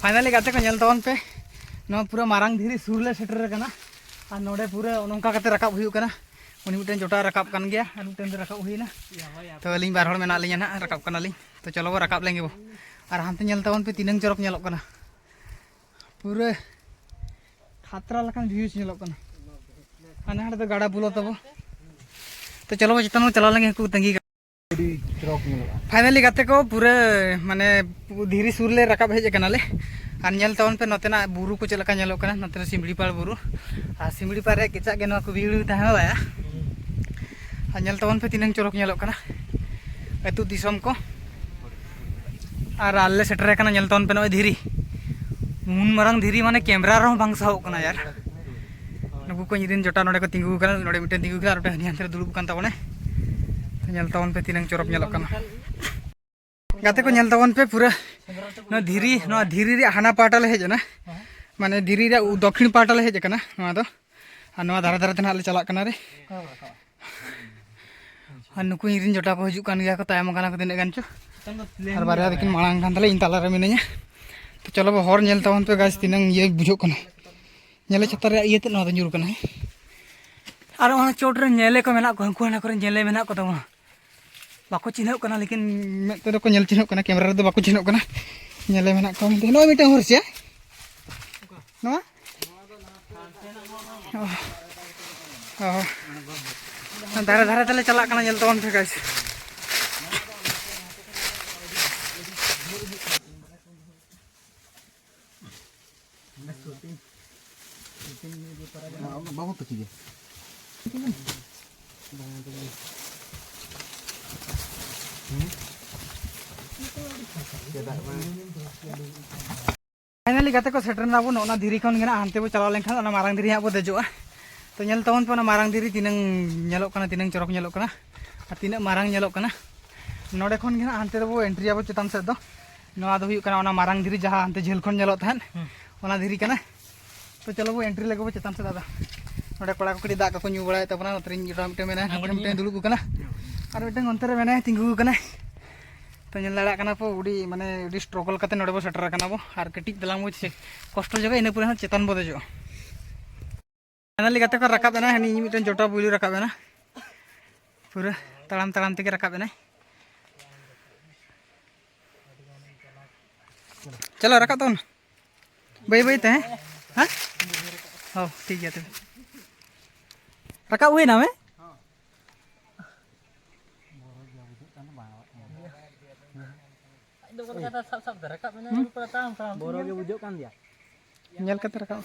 ᱯᱷᱟᱭᱱᱟᱞᱤ ᱜᱟᱛᱮ ᱠᱚ, ᱧᱮᱞ ᱛᱟᱵᱚᱱ ᱯᱮ, ᱱᱚᱣᱟ ᱯᱩᱨᱟᱹ ᱢᱟᱨᱟᱝ ᱫᱷᱤᱨᱤ ᱥᱩᱨ ᱞᱮ ᱥᱮᱴᱮᱨ ᱟᱠᱟᱱᱟ᱾ ᱟᱨ ᱱᱚᱰᱮ ᱯᱩᱨᱟᱹ ᱱᱚᱝᱠᱟ ᱠᱟᱛᱮ ᱨᱟᱠᱟᱵ ᱦᱩᱭᱩᱜ ᱠᱟᱱᱟ᱾ ᱩᱱᱤ ᱢᱤᱫᱴᱮᱱ ᱡᱚᱴᱟᱣ ᱨᱟᱠᱟᱵ ᱠᱟᱱ ᱜᱮᱭᱟ, ᱟᱨ ᱢᱤᱫᱴᱮᱱ ᱫᱚ ᱨᱟᱠᱟᱵ ᱦᱩᱭᱱᱟ᱾ ᱛᱚ ᱟᱹᱞᱤᱧ ᱵᱟᱨ ᱦᱚᱲ ᱢᱮᱱᱟᱜ ᱞᱤᱧᱟ ᱱᱟᱦᱟᱜ, ᱨᱟᱠᱟᱵ ᱠᱟᱱᱟᱞᱤᱧ᱾ ᱛᱚ ᱪᱚᱞᱚ ᱵᱚ ᱨᱟᱠᱟᱵ ᱞᱮᱱ ᱜᱮ ᱵᱚ᱾ ᱟᱨ ᱦᱟᱱᱛᱮ ᱧᱮᱞ ᱛᱟᱵᱚᱱ ᱯᱮ, ᱛᱤᱱᱟᱹᱝ ᱪᱚᱨᱚᱠ ᱧᱮᱞᱚᱜ ᱠᱟᱱᱟ᱾ ᱯᱩᱨᱟᱹ ᱠᱷᱟᱛᱨᱟ ᱞᱮᱠᱟᱱ views ᱧᱮᱞᱚᱜ ᱠᱟᱱᱟ᱾ ᱦᱟᱱᱮ ᱦᱟᱸᱰᱮ ᱫᱚ ᱜᱟᱰᱟ ᱵᱚᱞᱚ ᱛᱟᱵᱚ᱾ ᱛᱚ ᱪᱚᱞᱚ ᱵᱚ ᱪᱮᱛᱟᱱ ᱵᱚ ᱪᱟᱞᱟᱣ ᱞᱮᱱ ᱜᱮ, ᱩᱱᱠᱩ ᱠᱚ ᱛᱟᱺᱜᱤ ᱠᱟᱜ᱾ ᱟᱹᱰᱤ ᱪᱚᱨᱚᱠ ᱧᱮᱞᱚᱜᱼᱟ᱾ ᱯᱷᱟᱭᱱᱟᱞᱤ ᱜᱟᱛᱮ ᱠᱚ, ᱯᱩᱨᱟᱹ ᱢᱟᱱᱮ ᱫᱷᱤᱨᱤ ᱥᱩᱨ ᱞᱮ ᱨᱟᱠᱟᱵ ᱦᱮᱡ ᱟᱠᱟᱱᱟᱞᱮ᱾ ᱟᱨ ᱧᱮᱞ ᱛᱟᱵᱚᱱ ᱯᱮ ᱱᱚᱛᱮᱱᱟᱜ ᱵᱩᱨᱩ ᱠᱚ ᱪᱮᱫ ᱞᱮᱠᱟ ᱧᱮᱞᱚᱜ ᱠᱟᱱᱟ᱾ ᱱᱚᱛᱮ ᱫᱚ ᱥᱤᱢᱲᱤᱯᱟᱲ ᱵᱩᱨᱩ᱾ ᱟᱨ ᱥᱤᱢᱲᱤᱯᱟᱲ ᱨᱮᱭᱟᱜ ᱠᱮᱪᱟᱜ ᱜᱮ ᱱᱚᱣᱟ ᱠᱚ view ᱛᱟᱦᱮᱸ ᱵᱟᱲᱟᱭᱟ᱾ ᱟᱨ ᱧᱮᱞ ᱛᱟᱵᱚᱱ ᱯᱮ ᱛᱤᱱᱟᱹᱝ ᱪᱚᱨᱚᱠ ᱧᱮᱞᱚᱜ ᱠᱟᱱᱟ ᱟᱹᱛᱩ ᱫᱤᱥᱚᱢ ᱠᱚ᱾ ᱟᱨ ᱟᱞᱮ ᱥᱮᱴᱮᱨ ᱟᱠᱟᱱᱟ, ᱧᱮᱞ ᱛᱟᱵᱚᱱ ᱯᱮ ᱱᱚᱜᱼᱚᱭ ᱫᱷᱤᱨᱤ᱾ ᱩᱱ ᱢᱟᱨᱟᱝ ᱫᱷᱤᱨᱤ ᱢᱟᱱᱮ camera ᱨᱮᱦᱚᱸ ᱵᱟᱝ ᱥᱟᱦᱚᱵᱚᱜ ᱠᱟᱱᱟ ᱭᱟᱨ᱾ ᱱᱩᱠᱩ ᱠᱚ ᱤᱧ ᱨᱮᱱ ᱡᱚᱴᱟᱣ ᱱᱚᱰᱮ ᱠᱚ ᱛᱤᱸᱜᱩ ᱟᱠᱟᱱᱟ, ᱱᱚᱰᱮ ᱢᱤᱫᱴᱮᱱ ᱛᱤᱸᱜᱩ ᱟᱠᱟᱱᱟ ᱟᱨ ᱢᱤᱫᱴᱮᱱ ᱦᱟᱹᱱᱤ ᱦᱟᱱᱛᱮ ᱨᱮ ᱫᱩᱲᱩᱵ ᱟᱠᱟᱱ ᱛᱟᱵᱚᱱᱟᱭ᱾ ᱧᱮᱞ ᱛᱟᱵᱚᱱ ᱯᱮ ᱛᱤᱱᱟᱹᱝ ᱪᱚᱨᱚᱠ ᱧᱮᱞᱚᱜ ᱠᱟᱱᱟ᱾ ᱜᱟᱛᱮ ᱠᱚ, ᱧᱮᱞ ᱛᱟᱵᱚᱱ ᱯᱮ, ᱯᱩᱨᱟᱹ ᱱᱚᱣᱟ ᱫᱷᱤᱨᱤ, ᱱᱚᱣᱟ ᱫᱷᱤᱨᱤ ᱨᱮᱭᱟᱜ ᱦᱟᱱᱟ ᱯᱟᱦᱴᱟ ᱞᱮ ᱦᱮᱡ ᱮᱱᱟ, ᱢᱟᱱᱮ ᱫᱷᱤᱨᱤ ᱨᱮᱭᱟᱜ ᱩ-, ᱫᱚᱠᱠᱷᱤᱱ ᱯᱟᱦᱴᱟ ᱞᱮ ᱦᱮᱡ ᱟᱠᱟᱱᱟ ᱱᱚᱣᱟ ᱫᱚ᱾ ᱟᱨ ᱱᱚᱣᱟ ᱫᱷᱟᱨᱮ ᱫᱷᱟᱨᱮ ᱛᱮ ᱱᱟᱦᱟᱜ ᱞᱮ ᱪᱟᱞᱟᱜ ᱠᱟᱱᱟ ᱨᱮ᱾ ᱟᱨ ᱱᱩᱠᱩ ᱤᱧ ᱨᱮᱱ ᱡᱚᱴᱟᱣ ᱠᱚ ᱦᱤᱡᱩᱜ ᱠᱟᱱ ᱜᱮᱭᱟ ᱠᱚ, ᱛᱟᱭᱚᱢ ᱟᱠᱟᱱᱟ ᱠᱚ ᱛᱤᱱᱟᱹᱜ ᱜᱟᱱ ᱪᱚ᱾ ᱟᱨ ᱵᱟᱨᱭᱟ ᱫᱚᱠᱤᱱ ᱢᱟᱲᱟᱝ ᱠᱟᱱ ᱛᱟᱞᱮ, ᱤᱧ ᱛᱟᱞᱟᱨᱮ ᱢᱤᱱᱟᱹᱧᱟ᱾ ᱛᱚ ᱪᱚᱞᱚ ᱵᱚ, ᱦᱚᱨ ᱧᱮᱞ ᱛᱟᱵᱚᱱ ᱯᱮ ᱜᱟᱭᱥ, ᱛᱤᱱᱟᱹᱝ ᱤᱭᱟᱹ ᱵᱩᱡᱷᱟᱹᱜ ᱠᱟᱱᱟ᱾ ᱧᱮᱞᱮ ᱪᱷᱟᱛᱟ ᱨᱮᱭᱟᱜ ᱤᱭᱟᱹ ᱛᱮᱫ ᱱᱚᱣᱟ ᱫᱚ ᱧᱩᱨ ᱠᱟᱱᱟ, ᱦᱮᱸ᱾ ᱟᱨ ᱚᱱᱟ ᱪᱚᱴ ᱨᱮ ᱧᱮᱞᱮ ᱠᱚ ᱢᱮᱱᱟᱜ ᱠᱚᱣᱟ, ᱩᱱᱠᱩ ᱦᱟᱱᱟ ᱠᱚᱨᱮ ᱧᱮᱞᱮ ᱢᱮᱱᱟᱜ ᱠᱚ ᱛᱟᱵᱚᱱᱟ᱾ ᱵᱟᱠᱚ ᱪᱤᱱᱦᱟᱹᱜ ᱠᱟᱱᱟ, ᱞᱮᱠᱤᱱ ᱢᱮᱫ ᱛᱮᱫᱚ ᱠᱚ ᱧᱮᱞ ᱪᱤᱱᱦᱟᱹᱜ ᱠᱟᱱᱟ, ᱠᱮᱢᱮᱨᱟ ᱨᱮᱫᱚ ᱵᱟᱠᱚ ᱪᱤᱱᱦᱟᱹᱜ ᱠᱟᱱᱟ᱾ ᱧᱮᱞᱮ ᱢᱮᱱᱟᱜ ᱠᱚᱣᱟ ᱢᱮᱱᱛᱮ᱾ ᱱᱚᱜᱼᱚᱭ ᱢᱤᱫᱴᱟᱝ ᱦᱚᱨ ᱥᱮ ᱱᱚᱣᱟ᱾ ᱚ, ᱚ᱾ ᱫᱷᱟᱨᱮ ᱫᱷᱟᱨᱮ ᱛᱮᱞᱮ ᱪᱟᱞᱟᱜ ᱠᱟᱱᱟ, ᱧᱮᱞ ᱛᱟᱵᱚᱱ ᱯᱮ ᱜᱟᱭᱥ᱾ ᱵᱟᱵᱚ ᱛᱟᱹᱠᱤ ᱜᱮ᱾ ᱯᱷᱟᱭᱱᱟᱞᱤ ᱜᱟᱛᱮ ᱠᱚ, ᱥᱮᱴᱮᱨ ᱮᱱᱟ ᱵᱚᱱ᱾ ᱚᱱᱟ ᱫᱷᱤᱨᱤ ᱠᱷᱚᱱ ᱜᱮ ᱱᱟᱜ ᱦᱟᱱᱛᱮ ᱵᱚ ᱪᱟᱞᱟᱣ ᱞᱮᱱᱠᱷᱟᱱ ᱚᱱᱟ ᱢᱟᱨᱟᱝ ᱫᱷᱤᱨᱤ ᱦᱟᱸᱜ ᱵᱚ ᱫᱮᱡᱚᱜᱼᱟ᱾ ᱛᱚ ᱧᱮᱞ ᱛᱟᱵᱚᱱ ᱯᱮ ᱚᱱᱟ ᱢᱟᱨᱟᱝ ᱫᱷᱤᱨᱤ ᱛᱤᱱᱟᱹᱝ ᱧᱮᱞᱚᱜ ᱠᱟᱱᱟ, ᱛᱤᱱᱟᱹᱝ ᱪᱚᱨᱚᱠ ᱧᱮᱞᱚᱜ ᱠᱟᱱᱟ ᱟᱨ ᱛᱤᱱᱟᱹᱜ ᱢᱟᱨᱟᱝ ᱧᱮᱞᱚᱜ ᱠᱟᱱᱟ᱾ ᱱᱚᱰᱮ ᱠᱷᱚᱱ ᱜᱮ ᱱᱟᱜ ᱦᱟᱱᱛᱮ ᱫᱚᱵᱚ ᱮᱱᱴᱨᱤᱭᱟᱵᱚ ᱪᱮᱛᱟᱱ ᱥᱮᱫ ᱫᱚ᱾ ᱱᱚᱣᱟ ᱫᱚ ᱦᱩᱭᱩᱜ ᱠᱟᱱᱟ ᱚᱱᱟ ᱢᱟᱨᱟᱝ ᱫᱷᱤᱨᱤ ᱡᱟᱦᱟᱸ ᱦᱟᱱᱛᱮ ᱡᱷᱟᱹᱞ ᱠᱷᱚᱱ ᱧᱮᱞᱚᱜ ᱛᱟᱦᱮᱸᱫ, ᱦᱩᱸ᱾ ᱚᱱᱟ ᱫᱷᱤᱨᱤ ᱠᱟᱱᱟ᱾ ᱛᱚ ᱪᱚᱞᱚ ᱵᱚ ᱮᱱᱴᱨᱤ ᱞᱮᱜᱮ ᱵᱚ ᱪᱮᱛᱟᱱ ᱥᱮᱫ ᱟᱫᱚ᱾ ᱱᱚᱰᱮ ᱠᱚᱲᱟ ᱠᱚ ᱠᱟᱹᱴᱤᱡ ᱫᱟᱜ ᱠᱚᱠᱚ ᱧᱩ ᱵᱟᱲᱟᱭᱮᱫ ᱛᱟᱵᱚᱱᱟ, ᱱᱚᱛᱮ ᱨᱮᱱ ᱡᱚᱴᱟᱣ ᱢᱤᱫᱴᱮᱱ ᱢᱮᱱᱟᱭᱟ, ᱦᱟᱸᱰᱮ ᱢᱤᱫᱴᱮᱱ ᱫᱩᱲᱩᱵ ᱟᱠᱟᱱᱟ᱾ ᱟᱨ ᱢᱤᱫᱴᱮᱱ ᱚᱱᱛᱮ ᱨᱮ ᱢᱮᱱᱟᱭᱟ, ᱛᱤᱸᱜᱩ ᱟᱠᱟᱱᱟᱭ᱾ ᱛᱚ ᱧᱮᱞ ᱫᱟᱲᱮᱭᱟᱜ ᱠᱟᱱᱟ ᱯᱮ, ᱟᱹᱰᱤ ᱢᱟᱱᱮ ᱟᱹᱰᱤ struggle ᱠᱟᱛᱮ ᱱᱚᱰᱮ ᱵᱚ ᱥᱮᱴᱮᱨ ᱟᱠᱟᱱᱟ ᱵᱚ᱾ ᱟᱨ ᱠᱟᱹᱴᱤᱡ ᱛᱟᱞᱟᱝ ᱵᱚ ᱪᱮ-, ᱠᱚᱥᱴᱚ ᱧᱚᱜᱟ, ᱤᱱᱟᱹ ᱯᱚᱨᱮ ᱦᱟᱸᱜ ᱪᱮᱛᱟᱱ ᱵᱚ ᱫᱮᱡᱚᱜᱼᱟ᱾ ᱯᱷᱟᱭᱱᱟᱞᱤ ᱜᱟᱛᱮ ᱠᱚ ᱨᱟᱠᱟᱵ ᱮᱱᱟ, ᱦᱟᱹᱱᱤ ᱤᱧ ᱢᱤᱫᱴᱮᱱ ᱡᱚᱴᱟᱣ ᱯᱩᱭᱞᱩ ᱨᱟᱠᱟᱵ ᱮᱱᱟ᱾ ᱯᱩᱨᱟᱹ ᱛᱟᱲᱟᱢ ᱛᱟᱲᱟᱢ ᱛᱮᱜᱮ ᱨᱟᱠᱟᱵ ᱮᱱᱟᱭ᱾ ᱪᱚᱞᱚ ᱨᱟᱠᱟᱵ ᱛᱟᱵᱚᱱ ᱵᱟᱹᱭ ᱵᱟᱹᱭ ᱛᱮ, ᱦᱮᱸ? ᱦᱮᱸ? ᱦᱚᱸ, ᱴᱷᱤᱠ ᱜᱮᱭᱟ ᱛᱚᱵᱮ᱾ ᱨᱟᱠᱟᱵ ᱦᱩᱭᱱᱟ ᱢᱮ? ᱟᱡ ᱫᱚ ᱚᱠᱟ ᱞᱮᱠᱟᱛᱮ ᱥᱟᱵ ᱥᱟᱵ ᱛᱮ ᱨᱟᱠᱟᱵ ᱮᱱᱟ, ᱦᱩᱸ᱾ ᱩᱱᱠᱩ ᱛᱟᱲᱟᱢ ᱛᱟᱲᱟᱢ ᱛᱮ ᱵᱚᱨᱚ ᱜᱮ ᱵᱩᱡᱷᱟᱹᱜ ᱠᱟᱱ ᱜᱮᱭᱟ᱾ ᱧᱮᱞ ᱠᱟᱛᱮ ᱨᱟᱠᱟᱵ᱾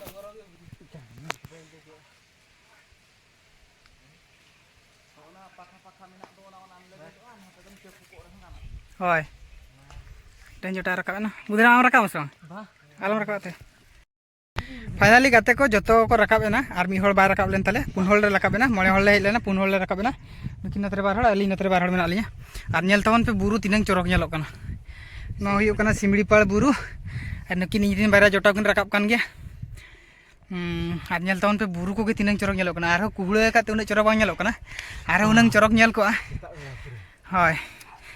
ᱦᱳᱭ᱾ ᱢᱤᱫᱴᱮᱱ ᱡᱚᱴᱟᱣ ᱨᱟᱠᱟᱵ ᱮᱱᱟ᱾ ᱵᱩᱫᱷᱤᱨᱟᱢ, ᱟᱢ ᱨᱟᱠᱟᱵ ᱢᱮᱥᱮ ᱵᱟᱝ? ᱵᱟ᱾ ᱟᱞᱚᱢ ᱨᱟᱠᱟᱵ ᱛᱮ᱾ ᱯᱷᱟᱭᱱᱟᱞᱤ ᱜᱟᱛᱮ ᱠᱚ ᱡᱚᱛᱚ ᱠᱚ ᱨᱟᱠᱟᱵ ᱮᱱᱟ, ᱟᱨ ᱢᱤᱫ ᱦᱚᱲ ᱵᱟᱭ ᱨᱟᱠᱟᱵ ᱞᱮᱱ ᱛᱟᱞᱮ᱾ ᱯᱩᱱ ᱦᱚᱲ ᱞᱮ ᱨᱟᱠᱟᱵ ᱮᱱᱟ, ᱢᱚᱬᱮ ᱦᱚᱲ ᱞᱮ ᱦᱮᱡ ᱞᱮᱱᱟ, ᱯᱩᱱ ᱦᱚᱲ ᱞᱮ ᱨᱟᱠᱟᱵ ᱮᱱᱟ᱾ ᱱᱩᱠᱤᱱ ᱱᱚᱛᱮ ᱨᱮ ᱵᱟᱨ ᱦᱚᱲ, ᱟᱹᱞᱤᱧ ᱱᱚᱛᱮ ᱨᱮ ᱵᱟᱨ ᱦᱚᱲ ᱢᱮᱱᱟᱜ ᱞᱤᱧᱟ᱾ ᱟᱨ ᱧᱮᱞ ᱛᱟᱵᱚᱱ ᱯᱮ, ᱵᱩᱨᱩ ᱛᱤᱱᱟᱹᱝ ᱪᱚᱨᱚᱠ ᱧᱮᱞᱚᱜ ᱠᱟᱱᱟ᱾ ᱱᱚᱣᱟ ᱦᱩᱭᱩᱜ ᱠᱟᱱᱟ ᱥᱤᱢᱲᱤᱯᱟᱲ ᱵᱩᱨᱩ᱾ ᱟᱨ ᱱᱩᱠᱤᱱ ᱤᱧ ᱨᱮᱱ ᱵᱟᱨᱭᱟ ᱡᱚᱴᱟᱣ ᱠᱤᱱ ᱨᱟᱠᱟᱵ ᱠᱟᱱ ᱜᱮᱭᱟ᱾ ᱦᱩᱸ, ᱟᱨ ᱧᱮᱞ ᱛᱟᱵᱚᱱ ᱯᱮ, ᱵᱩᱨᱩ ᱠᱚᱜᱮ ᱛᱤᱱᱟᱹᱝ ᱪᱚᱨᱚᱠ ᱧᱮᱞᱚᱜ ᱠᱟᱱᱟ᱾ ᱟᱨᱦᱚᱸ ᱠᱩᱦᱲᱟᱹ ᱟᱠᱟᱫ ᱛᱮ ᱩᱱᱟᱹᱜ ᱪᱚᱨᱚᱠ ᱵᱟᱝ ᱧᱮᱞᱚᱜ ᱠᱟᱱᱟ, ᱟᱨᱦᱚᱸ ᱩᱱᱟᱹᱝ ᱪᱚᱨᱚᱠ ᱧᱮᱞ ᱠᱚᱜᱼᱟ᱾ ᱦᱳᱭ,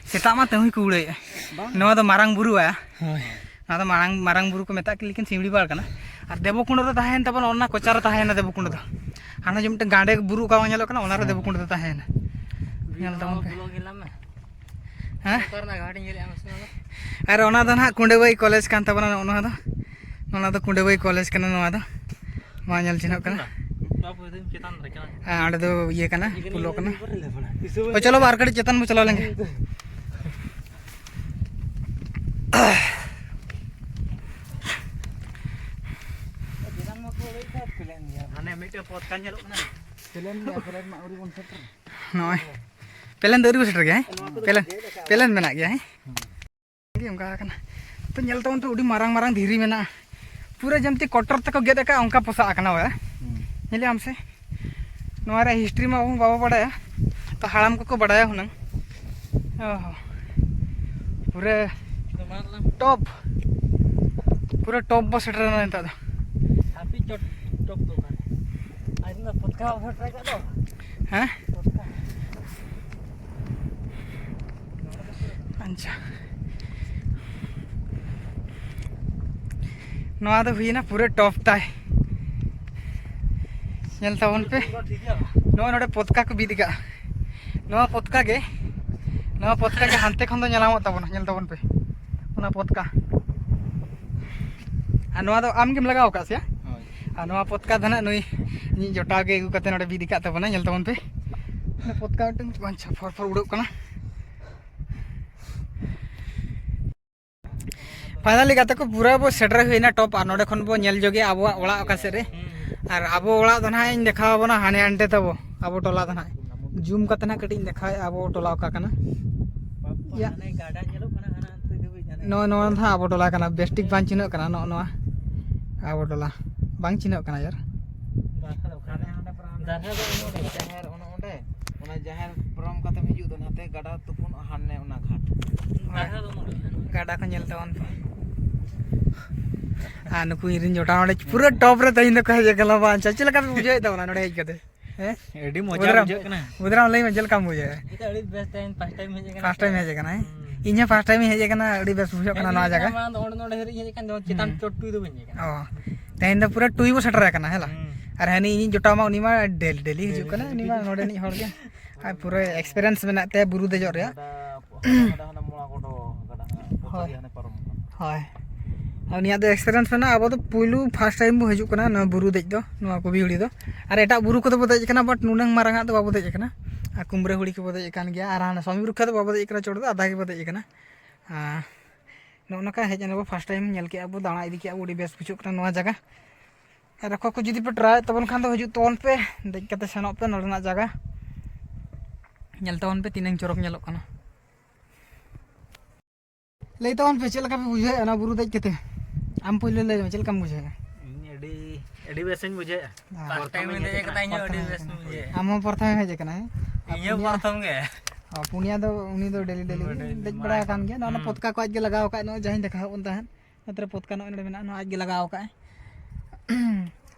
ᱥᱮᱛᱟᱜ ᱢᱟ ᱛᱟᱹᱦᱩᱭ ᱠᱩᱦᱲᱟᱹᱭᱮᱫᱼᱟ᱾ ᱱᱚᱣᱟ ᱫᱚ ᱢᱟᱨᱟᱝ ᱵᱩᱨᱩ ᱟᱭᱟ᱾ ᱦᱳᱭ᱾ ᱱᱚᱣᱟ ᱫᱚ ᱢᱟᱨᱟᱝ, ᱢᱟᱨᱟᱝ ᱵᱩᱨᱩ ᱠᱚ ᱢᱮᱛᱟᱜ ᱠᱤᱱ, ᱞᱮᱠᱤᱱ ᱥᱤᱢᱲᱤ ᱯᱟᱲ ᱠᱟᱱᱟ᱾ ᱟᱨ ᱫᱮᱵᱚᱠᱩᱸᱰ ᱨᱮ ᱛᱟᱦᱮᱸᱭᱮᱱ ᱛᱟᱵᱚᱱᱟ, ᱚᱱᱟ ᱠᱚᱪᱟ ᱨᱮ ᱛᱟᱦᱮᱸᱭᱮᱱᱟ ᱫᱮᱵᱚᱠᱩᱸᱰ ᱫᱚ᱾ ᱦᱟᱱᱟ ᱡᱮ ᱢᱤᱫᱴᱮᱱ ᱜᱟᱸᱰᱮ ᱵᱩᱨᱩ ᱚᱠᱟ ᱵᱟᱝ ᱧᱮᱞᱚᱜ ᱠᱟᱱᱟ, ᱚᱱᱟ ᱨᱮ ᱫᱮᱵᱚᱠᱩᱸᱰ ᱫᱚ ᱛᱟᱦᱮᱸᱭᱮᱱᱟ᱾ ᱧᱮᱞ ᱛᱟᱵᱚᱱ ᱯᱮ᱾ ᱦᱮᱸ? ᱚᱠᱟ ᱨᱮᱱᱟᱜ ᱜᱷᱟᱴ ᱤᱧ ᱧᱮᱞᱮᱫᱼᱟ ᱢᱟᱥᱮ ᱚᱱᱟ ᱫᱚ? ᱟᱨ ᱚᱱᱟ ᱫᱚ ᱱᱟᱦᱟᱜ ᱠᱩᱸᱰᱟᱹᱵᱟᱹᱭ ᱠᱚᱞᱮᱡᱽ ᱠᱟᱱ ᱛᱟᱵᱚᱱᱟ, ᱱᱚᱜᱼᱚ ᱱᱚᱣᱟ ᱫᱚ᱾ ᱱᱚᱣᱟ ᱫᱚ ᱠᱩᱸᱰᱟᱹᱵᱟᱹᱭ ᱠᱚᱞᱮᱡᱽ ᱠᱟᱱᱟ, ᱱᱚᱣᱟ ᱫᱚ᱾ ᱢᱟ ᱧᱮᱞ ᱪᱤᱱᱦᱟᱹᱜ ᱠᱟᱱᱟ᱾ ᱪᱮᱛᱟᱱ ᱨᱮ ᱠᱟᱱᱟ᱾ ᱦᱮᱸ, ᱚᱸᱰᱮ ᱫᱚ ᱤᱭᱟᱹ ᱠᱟᱱᱟ, ᱯᱩᱞᱚ ᱠᱟᱱᱟ᱾ ᱦᱳᱭ, ᱪᱚᱞᱚ ᱵᱟ, ᱟᱨ ᱠᱟᱹᱴᱤᱡ ᱪᱮᱛᱟᱱ ᱵᱚ ᱪᱟᱞᱟᱣ ᱞᱮᱱ ᱜᱮ᱾ ᱦᱟᱱᱮ ᱢᱤᱫᱴᱮᱱ ᱯᱚᱛᱠᱟ ᱧᱮᱞᱚᱜ ᱠᱟᱱᱟ᱾ ᱯᱞᱮᱱ ᱜᱮᱭᱟ, ᱯᱞᱮᱱ ᱢᱟ ᱟᱹᱣᱨᱤ ᱵᱚᱱ ᱥᱮᱴᱮᱨ᱾ ᱱᱚᱜᱼᱚᱭ ᱯᱞᱮᱱ ᱫᱚ ᱟᱹᱣᱨᱤ ᱵᱚᱱ ᱥᱮᱴᱮᱨ ᱜᱮᱭᱟ, ᱦᱮᱸ? ᱯᱞᱮᱱ, ᱯᱞᱮᱱ ᱢᱮᱱᱟᱜ ᱜᱮᱭᱟ, ᱦᱮᱸ? ᱜᱮ ᱚᱱᱠᱟ ᱠᱟᱱᱟ᱾ ᱛᱚ, ᱧᱮᱞ ᱛᱟᱵᱚᱱ ᱯᱮ, ᱟᱹᱰᱤ ᱢᱟᱨᱟᱝ ᱢᱟᱨᱟᱝ ᱫᱷᱤᱨᱤ ᱢᱮᱱᱟᱜᱼᱟ, ᱯᱩᱨᱟᱹ ᱡᱮᱢᱛᱤ ᱠᱚᱴᱚᱨ ᱛᱮᱠᱚ ᱜᱮᱫ ᱟᱠᱟᱫ, ᱚᱱᱠᱟ ᱯᱚᱥᱟᱜ ᱟᱠᱟᱱᱟ ᱵᱚᱞᱮ᱾ ᱦᱩᱸ᱾ ᱧᱮᱞᱮᱫ ᱟᱢ ᱥᱮ? ᱱᱚᱣᱟ ᱨᱮᱭᱟᱜ ᱦᱤᱥᱴᱨᱤ ᱢᱟ ᱟᱵᱚ ᱵᱟᱵᱚ ᱵᱟᱰᱟᱭᱟ, ᱛᱚ, ᱦᱟᱲᱟᱢ ᱠᱚᱠᱚ ᱵᱟᱰᱟᱭᱟ ᱦᱩᱱᱟᱹᱝ᱾ ᱚ ᱦᱚᱸ᱾ ᱯᱩᱨᱟᱹ ᱴᱚᱯ, ᱯᱩᱨᱟᱹ ᱴᱚᱯ ᱵᱚ ᱥᱮᱴᱮᱨᱮᱱᱟ ᱱᱤᱛᱚᱜ ᱫᱚ᱾ ᱦᱟᱹᱯᱤ ᱪᱚᱴ, ᱴᱚᱯ ᱫᱚ ᱚᱠᱟᱨᱮ? ᱟᱨ ᱤᱧ ᱫᱚ ᱯᱚᱛᱠᱟ ᱵᱟᱵᱚ ᱥᱮᱴᱮᱨ ᱟᱠᱟᱫ ᱫᱚ᱾ ᱦᱮᱸ? ᱯᱚᱛᱠᱟ᱾ ᱟᱪᱪᱷᱟ, ᱱᱚᱣᱟ ᱫᱚ ᱦᱩᱭᱮᱱᱟ ᱯᱩᱨᱟᱹ ᱴᱚᱯ ᱛᱟᱭ᱾ ᱧᱮᱞ ᱛᱟᱵᱚᱱ ᱯᱮ, ᱱᱚᱜᱼᱚᱭ ᱱᱚᱰᱮ ᱯᱚᱛᱠᱟ ᱠᱚ ᱵᱤᱫ ᱟᱠᱟᱫᱼᱟ᱾ ᱱᱚᱣᱟ ᱯᱚᱛᱠᱟ ᱜᱮ, ᱱᱚᱣᱟ ᱯᱚᱛᱠᱟ ᱜᱮ ᱦᱟᱱᱛᱮ ᱠᱷᱚᱱ ᱫᱚ ᱧᱮᱞ ᱧᱟᱢᱚᱜ ᱛᱟᱵᱚᱱᱟ᱾ ᱧᱮᱞ ᱛᱟᱵᱚᱱ ᱯᱮ, ᱚᱱᱟ ᱯᱚᱛᱠᱟ᱾ ᱟᱨ ᱱᱚᱣᱟ ᱫᱚ ᱟᱢ ᱜᱮᱢ ᱞᱟᱜᱟᱣ ᱟᱠᱟᱫ ᱥᱮ? ᱦᱳᱭ᱾ ᱟᱨ ᱱᱚᱣᱟ ᱯᱚᱛᱠᱟ ᱫᱚ ᱱᱟᱜ ᱱᱩᱭ ᱤᱧᱤᱡ ᱡᱚᱴᱟᱣ ᱜᱮ ᱟᱹᱜᱩ ᱠᱟᱛᱮ ᱱᱚᱰᱮ ᱵᱤᱫ ᱟᱠᱟᱫ ᱛᱟᱵᱚᱱᱟ᱾ ᱧᱮᱞ ᱛᱟᱵᱚᱱ ᱯᱮ, ᱚᱱᱟ ᱯᱚᱛᱠᱟ ᱢᱤᱫᱴᱟᱝ ᱵᱟᱧᱪᱷᱟ ᱯᱷᱚᱨ ᱯᱷᱚᱨ ᱩᱰᱟᱹᱜ ᱠᱟᱱᱟ᱾ ᱯᱷᱟᱭᱱᱟᱞᱤ ᱜᱟᱛᱮ ᱠᱚ, ᱯᱩᱨᱟᱹ ᱵᱚ ᱥᱮᱴᱮᱨ ᱦᱩᱭᱱᱟ ᱴᱚᱯ, ᱟᱨ ᱱᱚᱰᱮ ᱠᱷᱚᱱ ᱵᱚ ᱧᱮᱞ ᱡᱚᱜᱮ ᱟᱵᱚᱣᱟᱜ ᱚᱲᱟᱜ ᱚᱠᱟ ᱥᱮᱫ ᱨᱮ᱾ ᱟᱨ ᱟᱵᱚ ᱚᱲᱟᱜ ᱫᱚ ᱱᱟᱦᱟᱜ ᱤᱧ ᱫᱮᱠᱷᱟᱣ ᱟᱵᱚᱱᱟ ᱦᱟᱱᱮ ᱦᱟᱱᱛᱮ ᱛᱟᱵᱚ, ᱟᱵᱚ ᱴᱚᱞᱟ ᱫᱚ ᱱᱟᱦᱟᱜ᱾ ᱡᱩᱢ ᱠᱟᱛᱮ ᱱᱟᱦᱟᱜ ᱠᱟᱹᱴᱤᱡ ᱤᱧ ᱫᱮᱠᱷᱟᱣᱮᱫᱼᱟ ᱟᱵᱚ ᱴᱚᱞᱟ ᱚᱠᱟ ᱠᱟᱱᱟ᱾ ᱤᱭᱟ᱾ ᱦᱟᱱᱮ ᱜᱟᱰᱟ ᱧᱮᱞᱚᱜ ᱠᱟᱱᱟ, ᱦᱟᱱᱟ ᱦᱟᱱᱛᱮ ᱫᱷᱟᱹᱵᱤᱡ ᱦᱟᱱᱮ᱾ ᱱᱚᱜᱼᱚᱭ ᱱᱚᱣᱟ ᱫᱚ ᱱᱟᱦᱟᱜ ᱟᱵᱚ ᱴᱚᱞᱟ ᱠᱟᱱᱟ, ᱵᱮᱥ ᱴᱷᱤᱠ ᱵᱟᱝ ᱪᱤᱱᱦᱟᱹᱜ ᱠᱟᱱᱟ᱾ ᱱᱚᱜᱼᱚ ᱱᱚᱣᱟ ᱟᱵᱚ ᱴᱚᱞᱟ᱾ ᱵᱟᱝ ᱪᱤᱱᱦᱟᱹᱜ ᱠᱟᱱᱟ ᱭᱟᱨ᱾ ᱫᱟᱨᱦᱟ ᱫᱚ ᱚᱠᱟᱨᱮ? ᱫᱟᱨᱦᱟ ᱫᱚ ᱩᱱᱟᱹᱜ ᱨᱮ᱾ ᱡᱟᱦᱮᱨ ᱚᱱᱮ ᱚᱸᱰᱮ, ᱚᱱᱟ ᱡᱟᱦᱮᱨ ᱯᱟᱨᱚᱢ ᱠᱟᱛᱮᱢ ᱦᱤᱡᱩᱜ ᱫᱚ ᱱᱟᱛᱮ ᱜᱟᱰᱟ ᱛᱩᱯᱩᱱ ᱦᱟᱱᱮ ᱚᱱᱟ ᱜᱷᱟᱴ᱾ ᱫᱟᱨᱦᱟ ᱫᱚ ᱩᱱᱟᱹᱜ ᱨᱮ᱾ ᱜᱟᱰᱟ ᱠᱚ ᱧᱮᱞ ᱛᱟᱵᱚᱱ ᱯᱮ᱾ ᱟᱨ ᱱᱩᱠᱩ ᱤᱧ ᱨᱮᱱ ᱡᱚᱴᱟᱣ ᱱᱚᱰᱮ ᱯᱩᱨᱟᱹ ᱴᱚᱯ ᱨᱮ ᱛᱮᱦᱮᱧ ᱫᱚᱠᱚ ᱦᱮᱡ ᱟᱠᱟᱱᱟ ᱵᱟᱝ? ᱪᱮᱫ ᱞᱮᱠᱟ ᱯᱮ ᱵᱩᱡᱷᱟᱹᱣᱮᱫ ᱛᱟᱵᱚᱱᱟ ᱱᱚᱰᱮ ᱦᱮᱡ ᱠᱟᱛᱮ? ᱦᱮᱸ? ᱟᱹᱰᱤ ᱢᱚᱡᱟ ᱵᱩᱫᱷᱨᱟᱢ, ᱵᱩᱡᱷᱟᱹᱜ ᱠᱟᱱᱟ᱾ ᱵᱩᱫᱷᱨᱟᱢ, ᱞᱟᱹᱭ ᱢᱮ, ᱪᱮᱫ ᱞᱮᱠᱟᱢ ᱵᱩᱡᱷᱟᱹᱣᱮᱫᱼᱟ? ᱤᱧ ᱫᱚ ᱟᱹᱰᱤ ᱵᱮᱥ, ᱛᱮᱦᱮᱧ ᱯᱷᱟᱥᱴ ᱴᱟᱭᱤᱢ ᱦᱮᱡ ᱟᱠᱟᱱᱟ᱾ ᱯᱷᱟᱥᱴ ᱴᱟᱭᱤᱢ ᱦᱮᱡ ᱟᱠᱟᱱᱟ, ᱦᱮᱸ? ᱦᱩᱸ᱾ ᱤᱧ ᱦᱚᱸ ᱯᱷᱟᱥᱴ ᱴᱟᱭᱤᱢ ᱤᱧ ᱦᱮᱡ ᱟᱠᱟᱱᱟ, ᱟᱹᱰᱤ ᱵᱮᱥ ᱵᱩᱡᱷᱟᱹᱜ ᱠᱟᱱᱟ ᱦᱮᱡ ᱱᱚᱣᱟ ᱞᱮᱱ ᱡᱟᱭᱜᱟ᱾ ᱠᱷᱟᱱ ᱢᱟᱲᱟᱝ ᱫᱚ ᱚᱸᱰᱮ ᱱᱚᱰᱮ ᱦᱟᱹᱨᱤᱡ ᱦᱮᱡ ᱟᱠᱟᱱ, ᱡᱮᱢᱚᱱ ᱪᱮᱛᱟᱱ ᱦᱩᱸ᱾ ᱪᱚᱴ ᱴᱩᱭ ᱫᱚ ᱵᱟᱹᱧ ᱦᱮᱡ ᱟᱠᱟᱱᱟ᱾ ᱚ, ᱛᱮᱦᱮᱧ ᱫᱚ ᱯᱩᱨᱟᱹ ᱴᱩᱭ ᱵᱚ ᱥᱮᱴᱮᱨ ᱟᱠᱟᱱᱟ, ᱦᱮᱸ ᱞᱟ? ᱦᱩᱸ᱾ ᱟᱨ ᱦᱟᱹᱱᱤ ᱤᱧᱤᱡ ᱡᱚᱴᱟᱣ ᱢᱟ, ᱩᱱᱤ ᱢᱟ ᱰᱮᱞᱤ ᱰᱮᱞᱤ ᱦᱤᱡᱩᱜ ᱰᱮᱞᱤ ᱠᱟᱱᱟ, ᱩᱱᱤ ᱢᱟ ᱰᱮᱞᱤ᱾ ᱱᱚᱰᱮᱱᱤᱡ ᱦᱚᱲ ᱜᱮ᱾ ᱟᱨ ᱯᱩᱨᱟᱹ ᱮᱠᱥᱯᱮᱨᱤᱭᱮᱱᱥ ᱢᱮᱱᱟᱜ ᱛᱟᱭᱟ ᱵᱩᱨᱩ ᱫᱮᱡᱚᱜ ᱨᱮᱭᱟᱜ᱾ ᱦᱟᱸᱰᱮ, ᱦᱟᱸᱰᱮ ᱢᱚᱲᱟ ᱠᱚᱫᱚ ᱜᱟᱰᱟ ᱦᱟᱸᱜ ᱦᱳᱭ᱾ ᱯᱚᱛᱟᱨᱤ ᱦᱟᱱᱮ ᱯᱟᱨᱚᱢ ᱟᱠᱟᱱᱟ᱾ ᱦᱳᱭ᱾ ᱟᱨ ᱩᱱᱤᱭᱟᱜ ᱫᱚ ᱮᱠᱥᱯᱮᱨᱤᱭᱮᱱᱥ ᱢᱮᱱᱟᱜᱼᱟ᱾ ᱟᱵᱚ ᱫᱚ ᱯᱩᱭᱞᱩ ᱯᱷᱟᱥᱴ ᱴᱟᱭᱤᱢ ᱵᱚ ᱦᱤᱡᱩᱜ ᱠᱟᱱᱟ ᱱᱚᱣᱟ ᱵᱩᱨᱩ ᱫᱮᱡ ᱫᱚ, ᱱᱚᱣᱟ ᱠᱚᱵᱤ ᱦᱩᱲᱤ ᱫᱚ᱾ ᱟᱨ ᱮᱴᱟᱜ ᱵᱩᱨᱩ ᱠᱚᱫᱚ ᱵᱚ ᱫᱮᱡ ᱟᱠᱟᱱᱟ, but ᱱᱩᱱᱟᱹᱝ ᱢᱟᱨᱟᱝ ᱟᱜ ᱫᱚ ᱵᱟᱵᱚ ᱫᱮᱡ ᱟᱠᱟᱱᱟ᱾ ᱟᱨ ᱠᱩᱢᱵᱽᱲᱟᱹ ᱦᱩᱲᱤ ᱠᱚᱵᱚ ᱫᱮᱡ ᱟᱠᱟᱱ ᱜᱮᱭᱟ, ᱟᱨ ᱦᱟᱱᱟ ᱥᱟᱢᱤ ᱵᱩᱨᱩ ᱠᱷᱟᱡ ᱫᱚ ᱵᱟᱵᱚ ᱫᱮᱡ ᱟᱠᱟᱱᱟ, ᱪᱚᱴ ᱫᱚ ᱟᱫᱷᱟ ᱜᱮᱵᱚ ᱫᱮᱡ ᱟᱠᱟᱱᱟ᱾ ᱟᱨ ᱱᱚᱜᱼᱚ ᱱᱚᱝᱠᱟ ᱦᱮᱡ ᱮᱱᱟ ᱵᱚ, ᱯᱷᱟᱥᱴ ᱴᱟᱭᱤᱢ ᱧᱮᱞ ᱠᱮᱜᱼᱟ ᱵᱚ, ᱫᱟᱬᱟ ᱤᱫᱤ ᱠᱮᱜᱼᱟ ᱵᱚ, ᱟᱹᱰᱤ ᱵᱮᱥ ᱵᱩᱡᱷᱟᱹᱜ ᱠᱟᱱᱟ ᱱᱚᱣᱟ ᱡᱟᱭᱜᱟ᱾ ᱟᱨ ᱚᱠᱚᱭ ᱠᱚ ᱡᱩᱫᱤ ᱯᱮ ᱴᱨᱟᱭᱮᱫ ᱛᱟᱵᱚᱱ ᱠᱷᱟᱱ ᱫᱚ ᱦᱤᱡᱩᱜ ᱛᱟᱵᱚᱱ ᱯᱮ, ᱫᱮᱡ ᱠᱟᱛᱮ ᱥᱮᱱᱚᱜ ᱯᱮ ᱱᱚᱰᱮᱱᱟᱜ ᱡᱟᱭᱜᱟ᱾ ᱧᱮᱞ ᱛᱟᱵᱚᱱ ᱯᱮ ᱛᱤᱱᱟᱹᱝ ᱪᱚᱨᱚᱠ ᱧᱮᱞᱚᱜ ᱠᱟᱱᱟ᱾ ᱞᱟᱹᱭ ᱛᱟᱵᱚᱱ ᱯᱮ, ᱪᱮᱫ ᱞᱮᱠᱟ ᱯᱮ ᱵᱩᱡᱷᱟᱹᱣᱮᱫᱼᱟ ᱚᱱᱟ ᱵᱩᱨᱩ ᱫᱮᱡ ᱠᱟᱛᱮ? ᱟᱢ ᱯᱩᱭᱞᱩ ᱞᱟᱹᱭ ᱢᱮ, ᱪᱮᱫ ᱞᱮᱠᱟᱢ ᱵᱩᱡᱷᱟᱹᱣᱮᱫᱼᱟ? ᱤᱧ ᱟᱹᱰᱤ, ᱟᱹᱰᱤ ᱵᱮᱥᱤᱧ ᱵᱩᱡᱷᱟᱹᱣᱮᱫᱼᱟ᱾ ᱦᱮᱸ᱾ ᱯᱷᱟᱥᱴ ᱴᱟᱭᱤᱢ ᱤᱧ ᱫᱮᱡ ᱟᱠᱟᱱᱟ, ᱤᱧ ᱦᱚᱸ ᱟᱹᱰᱤ ᱯᱨᱚᱛᱷᱚᱢ ᱵᱮᱥᱤᱧ ᱦᱮᱡ ᱟᱠᱟᱱᱟ᱾ ᱵᱩᱡᱷᱟᱹᱣᱮᱫᱼᱟ᱾ ᱟᱢ ᱦᱚᱸ ᱯᱨᱚᱛᱷᱚᱢ ᱦᱮᱡ ᱟᱠᱟᱱᱟ, ᱦᱮᱸ? ᱟᱨ ᱤᱧ ᱦᱚᱸ ᱯᱩᱱᱭᱟ? ᱯᱨᱚᱛᱷᱚᱢ ᱜᱮ᱾ ᱚ, ᱯᱩᱱᱭᱟ ᱫᱚ ᱩᱱᱤ ᱫᱚ ᱰᱮᱞᱤ ᱰᱮᱞᱤ ᱰᱮᱞᱤ ᱫᱮᱡ ᱵᱟᱲᱟ ᱢᱟᱲᱟᱝ ᱟᱠᱟᱱ ᱠᱷᱚᱱ᱾ ᱜᱮᱭᱟ᱾ ᱱᱚᱜᱼᱚ ᱱᱚᱣᱟ ᱦᱩᱸ᱾ ᱯᱚᱛᱠᱟ ᱠᱚ ᱟᱡ ᱜᱮ ᱞᱟᱜᱟᱣ ᱟᱠᱟᱫ, ᱱᱚᱜᱼᱚᱭ ᱡᱟᱦᱟᱸᱧ ᱫᱮᱠᱷᱟᱣ ᱟᱵᱚᱱ ᱛᱟᱦᱮᱸᱫ᱾ ᱱᱚᱛᱮ ᱨᱮ ᱯᱚᱛᱠᱟ ᱱᱚᱜᱼᱚᱭ ᱱᱚᱰᱮ ᱢᱮᱱᱟᱜᱼᱟ, ᱱᱚᱣᱟ ᱟᱡ ᱜᱮ ᱞᱟᱜᱟᱣ ᱟᱠᱟᱫ᱾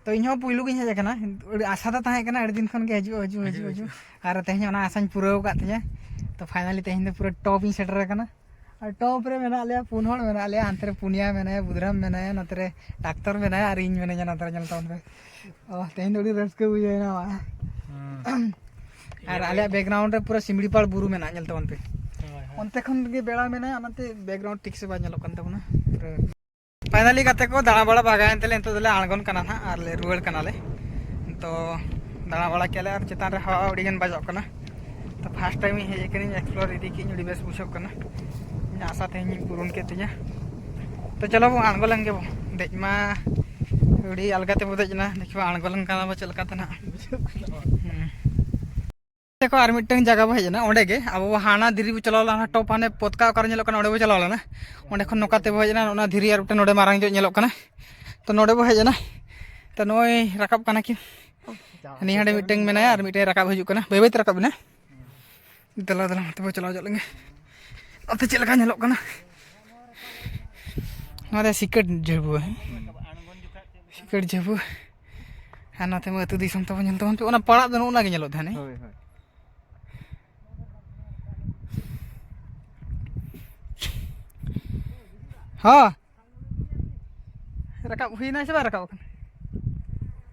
ᱛᱚ, ᱤᱧ ᱦᱚᱸ ᱯᱩᱭᱞᱩ ᱜᱤᱧ ᱦᱮᱡ ᱟᱠᱟᱱᱟ, ᱟᱹᱰᱤ ᱟᱥᱟ ᱫᱚ ᱛᱟᱦᱮᱸ ᱠᱟᱱᱟ ᱟᱹᱰᱤ ᱫᱤᱱ ᱠᱷᱚᱱ ᱜᱮ, ᱦᱤᱡᱩᱜ, ᱦᱤᱡᱩᱜ, ᱦᱤᱡᱩᱜ, ᱦᱤᱡᱩᱜ, ᱦᱤᱡᱩᱜ᱾ ᱦᱤᱡᱩᱜ᱾ ᱟᱨ ᱛᱮᱦᱮᱧ ᱚᱱᱟ ᱟᱥᱟᱧ ᱯᱩᱨᱟᱹᱣ ᱟᱠᱟᱫ ᱛᱤᱧᱟᱹ᱾ ᱛᱚ, ᱯᱷᱟᱭᱱᱟᱞᱤ ᱛᱮᱦᱮᱧ ᱫᱚ ᱯᱩᱨᱟᱹ ᱴᱚᱯ ᱤᱧ ᱥᱮᱴᱮᱨ ᱟᱠᱟᱱᱟ᱾ ᱟᱨ ᱴᱚᱯ ᱨᱮ ᱢᱮᱱᱟᱜ ᱞᱮᱭᱟ, ᱯᱩᱱ ᱦᱚᱲ ᱢᱮᱱᱟᱜ ᱞᱮᱭᱟ᱾ ᱦᱟᱱᱛᱮ ᱨᱮ ᱯᱩᱱᱭᱟ ᱢᱮᱱᱟᱭᱟ, ᱵᱩᱫᱷᱨᱟᱢ ᱢᱮᱱᱟᱭᱟ, ᱱᱚᱛᱮ ᱨᱮ ᱰᱟᱠᱛᱚᱨ ᱢᱮᱱᱟᱭᱟ ᱟᱨ ᱤᱧ ᱢᱮᱱᱟᱧᱟ ᱱᱚᱛᱮ ᱨᱮ, ᱧᱮᱞ ᱛᱟᱵᱚᱱ ᱯᱮ᱾ ᱚ, ᱛᱮᱦᱮᱧ ᱫᱚ ᱟᱹᱰᱤ ᱨᱟᱹᱥᱠᱟᱹ ᱵᱩᱡᱷᱟᱹᱣ ᱮᱱᱟ᱾ ᱦᱩᱸ᱾ ᱟᱨ ᱟᱞᱮᱭᱟᱜ ᱵᱮᱠᱜᱨᱟᱣᱩᱱᱰ ᱨᱮ ᱯᱩᱨᱟᱹ ᱥᱤᱢᱲᱤᱯᱟᱲ ᱵᱩᱨᱩ ᱢᱮᱱᱟᱜᱼᱟ, ᱧᱮᱞ ᱛᱟᱵᱚᱱ ᱯᱮ᱾ ᱦᱳᱭ, ᱦᱳᱭ᱾ ᱚᱱᱛᱮ ᱠᱷᱚᱱ ᱜᱮ ᱵᱮᱲᱟ ᱢᱮᱱᱟᱭᱟ, ᱚᱱᱟᱛᱮ ᱵᱮᱠᱜᱨᱟᱣᱩᱱᱰ ᱴᱷᱤᱠ ᱥᱮ ᱵᱟᱭ ᱧᱮᱞᱚᱜ ᱠᱟᱱ ᱛᱟᱵᱚᱱᱟ᱾ ᱯᱩᱨᱟᱹ ᱯᱷᱟᱭᱱᱟᱞᱤ ᱜᱟᱛᱮ ᱠᱚ, ᱫᱟᱬᱟ ᱵᱟᱲᱟ ᱵᱷᱟᱜᱟᱭᱮᱱ ᱛᱮᱞᱮ ᱱᱤᱛᱚᱜ ᱫᱚᱞᱮ ᱟᱬᱜᱚᱱ ᱠᱟᱱᱟ ᱱᱟᱦᱟᱜ ᱟᱨ ᱞᱮ ᱨᱩᱣᱟᱹᱲ ᱠᱟᱱᱟᱞᱮ᱾ ᱛᱚ, ᱫᱟᱬᱟ ᱵᱟᱲᱟ ᱠᱮᱜᱼᱟ ᱞᱮ ᱟᱨ ᱪᱮᱛᱟᱱ ᱨᱮ ᱦᱟᱣᱟ ᱟᱹᱰᱤ ᱜᱟᱱ ᱵᱟᱡᱟᱜ ᱠᱟᱱᱟ᱾ ᱛᱚ, ᱯᱷᱟᱥᱴ ᱴᱟᱭᱤᱢ ᱤᱧ ᱦᱮᱡ ᱟᱠᱟᱱᱟᱹᱧ, ᱮᱠᱥᱯᱞᱳᱨ ᱤᱫᱤ ᱠᱮᱜᱼᱟᱹᱧ, ᱟᱹᱰᱤ ᱵᱮᱥ ᱵᱩᱡᱷᱟᱹᱜ ᱠᱟᱱᱟ᱾ ᱤᱧᱟᱹᱜ ᱟᱥᱟ ᱛᱮᱦᱮᱧ ᱤᱧ ᱯᱩᱨᱩᱱ ᱠᱮᱫ ᱛᱤᱧᱟᱹ᱾ ᱛᱚ, ᱪᱚᱞᱚ ᱵᱚ ᱟᱬᱜᱚ ᱞᱮᱱ ᱜᱮᱵᱚ᱾ ᱫᱮᱡ ᱢᱟ ᱟᱹᱰᱤ ᱟᱞᱜᱟ ᱛᱮᱵᱚ ᱫᱮᱡ ᱮᱱᱟ, ᱫᱮᱠᱷᱤ ᱵᱚ ᱟᱬᱜᱚ ᱞᱮᱱ ᱠᱷᱟᱱ ᱵᱚ ᱪᱮᱫ ᱞᱮᱠᱟ ᱛᱮ ᱱᱟᱦᱟᱜ᱾ ᱦᱩᱸ᱾ ᱫᱮᱠᱷᱚ, ᱟᱨ ᱢᱤᱫᱴᱟᱝ ᱡᱟᱭᱜᱟ ᱵᱚ ᱦᱮᱡ ᱮᱱᱟ, ᱚᱸᱰᱮ ᱜᱮ ᱟᱵᱚ ᱦᱟᱱᱟ ᱫᱷᱤᱨᱤ ᱵᱚ ᱪᱟᱞᱟᱣ ᱞᱮᱱᱟ, ᱴᱚᱯ ᱦᱟᱱᱮ ᱯᱚᱛᱠᱟ ᱚᱠᱟᱨᱮ ᱧᱮᱞᱚᱜ ᱠᱟᱱᱟ, ᱚᱸᱰᱮ ᱵᱚ ᱪᱟᱞᱟᱣ ᱞᱮᱱᱟ᱾ ᱚᱸᱰᱮ ᱠᱷᱚᱱ ᱱᱚᱝᱠᱟ ᱛᱮᱵᱚ ᱦᱮᱡ ᱮᱱᱟ, ᱚᱱᱟ ᱫᱷᱤᱨᱤ ᱟᱨ ᱢᱤᱫᱴᱟᱝ ᱱᱚᱰᱮ ᱢᱟᱨᱟᱝ ᱧᱚᱜ ᱧᱮᱞᱚᱜ ᱠᱟᱱᱟ᱾ ᱛᱚ, ᱱᱚᱰᱮ ᱵᱚ ᱦᱮᱡ ᱮᱱᱟ᱾ ᱛᱚ, ᱱᱚᱜᱼᱚᱭ ᱨᱟᱠᱟᱵ ᱠᱟᱱᱟ ᱠᱤᱱ᱾ ᱱᱤᱭᱟᱹ ᱦᱟᱸᱰᱮ ᱢᱤᱫᱴᱟᱝ ᱢᱮᱱᱟᱭᱟ ᱟᱨ ᱢᱤᱫᱴᱟᱝ ᱨᱟᱠᱟᱵ ᱦᱤᱡᱩᱜ ᱠᱟᱱᱟ, ᱵᱟᱹᱭ ᱵᱟᱹᱭ ᱛᱮ ᱨᱟᱠᱟᱵ ᱮᱱᱟ᱾ ᱫᱮᱞᱟ ᱫᱮᱞᱟ, ᱛᱚᱵᱮ ᱪᱟᱞᱟᱣ ᱧᱚᱜ ᱞᱮᱱᱜᱮ᱾ ᱱᱚᱛᱮ ᱪᱮᱫ ᱞᱮᱠᱟ ᱧᱮᱞᱚᱜ ᱠᱟᱱᱟ? ᱱᱚᱣᱟ ᱫᱚ ᱥᱤᱠᱟᱹᱴ ᱡᱷᱟᱹᱵᱩ, ᱦᱮᱸ? ᱥᱤᱠᱟᱹᱴ ᱡᱷᱟᱹᱵᱩ᱾ ᱟᱨ ᱱᱚᱛᱮ ᱢᱟ ᱟᱹᱛᱩ ᱫᱤᱥᱚᱢ ᱛᱟᱵᱚᱱ, ᱧᱮᱞ ᱛᱟᱵᱚᱱ ᱯᱮ, ᱚᱱᱟ ᱯᱟᱲᱟᱜ ᱫᱚ ᱱᱚᱜᱼᱚ ᱱᱟ ᱜᱮ ᱧᱮᱞᱚᱜ ᱛᱟᱦᱮᱱ, ᱦᱮᱸ? ᱦᱳᱭ, ᱦᱳᱭ᱾ ᱦᱚᱸ᱾ ᱨᱟᱠᱟᱵ ᱦᱩᱭᱱᱟ ᱥᱮ ᱵᱟᱭ ᱨᱟᱠᱟᱵ ᱟᱠᱟᱱᱟ?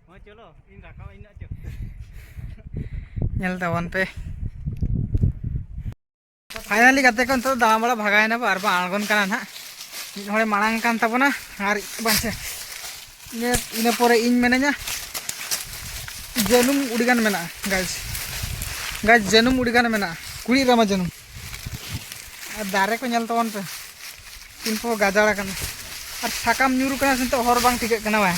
ᱦᱚᱸ, ᱪᱚᱞᱚ, ᱤᱧ ᱨᱟᱠᱟᱵ ᱤᱧ ᱱᱟᱜ ᱪᱚ᱾ ᱧᱮᱞ ᱛᱟᱵᱚᱱ ᱯᱮ᱾ ᱯᱷᱟᱭᱱᱟᱞᱤ ᱜᱟᱛᱮ ᱠᱚ, ᱱᱤᱛᱚᱜ ᱫᱟᱬᱟ ᱵᱟᱲᱟ ᱵᱷᱟᱜᱟᱭᱮᱱᱟ ᱵᱚ ᱟᱨ ᱵᱚ ᱟᱬᱜᱚᱱ ᱠᱟᱱᱟ ᱱᱟᱦᱟᱜ᱾ ᱢᱤᱫ ᱦᱚᱲᱮ ᱢᱟᱲᱟᱝ ᱠᱟᱱ ᱛᱟᱵᱚᱱᱟ ᱟᱨ ᱵᱟᱝ ᱥᱮ ᱤᱱᱟᱹ, ᱤᱱᱟᱹ ᱯᱚᱨᱮ ᱤᱧ ᱢᱮᱱᱟᱹᱧᱟ᱾ ᱡᱟᱹᱱᱩᱢ ᱩᱰᱤᱜᱟᱱ ᱢᱮᱱᱟᱜᱼᱟ, ᱜᱟᱭᱥ᱾ ᱜᱟᱭᱥ, ᱡᱟᱹᱱᱩᱢ ᱩᱰᱤᱜᱟᱱ ᱢᱮᱱᱟᱜᱼᱟ, ᱠᱩᱲᱤᱫ ᱨᱟᱢᱟ ᱡᱟᱹᱱᱩᱢ᱾ ᱟᱨ ᱫᱟᱨᱮ ᱠᱚ ᱧᱮᱞ ᱛᱟᱵᱚᱱ ᱯᱮ, ᱛᱤᱱ ᱯᱩᱨᱟᱹ ᱜᱟᱡᱟᱲ ᱟᱠᱟᱱᱟ᱾ ᱟᱨ ᱥᱟᱠᱟᱢ ᱧᱩᱨᱩ ᱠᱟᱱᱟ ᱥᱮ ᱱᱤᱛᱚᱜ ᱦᱚᱨ ᱵᱟᱝ ᱴᱷᱤᱠᱟᱹᱜ ᱠᱟᱱᱟ ᱵᱟᱝ?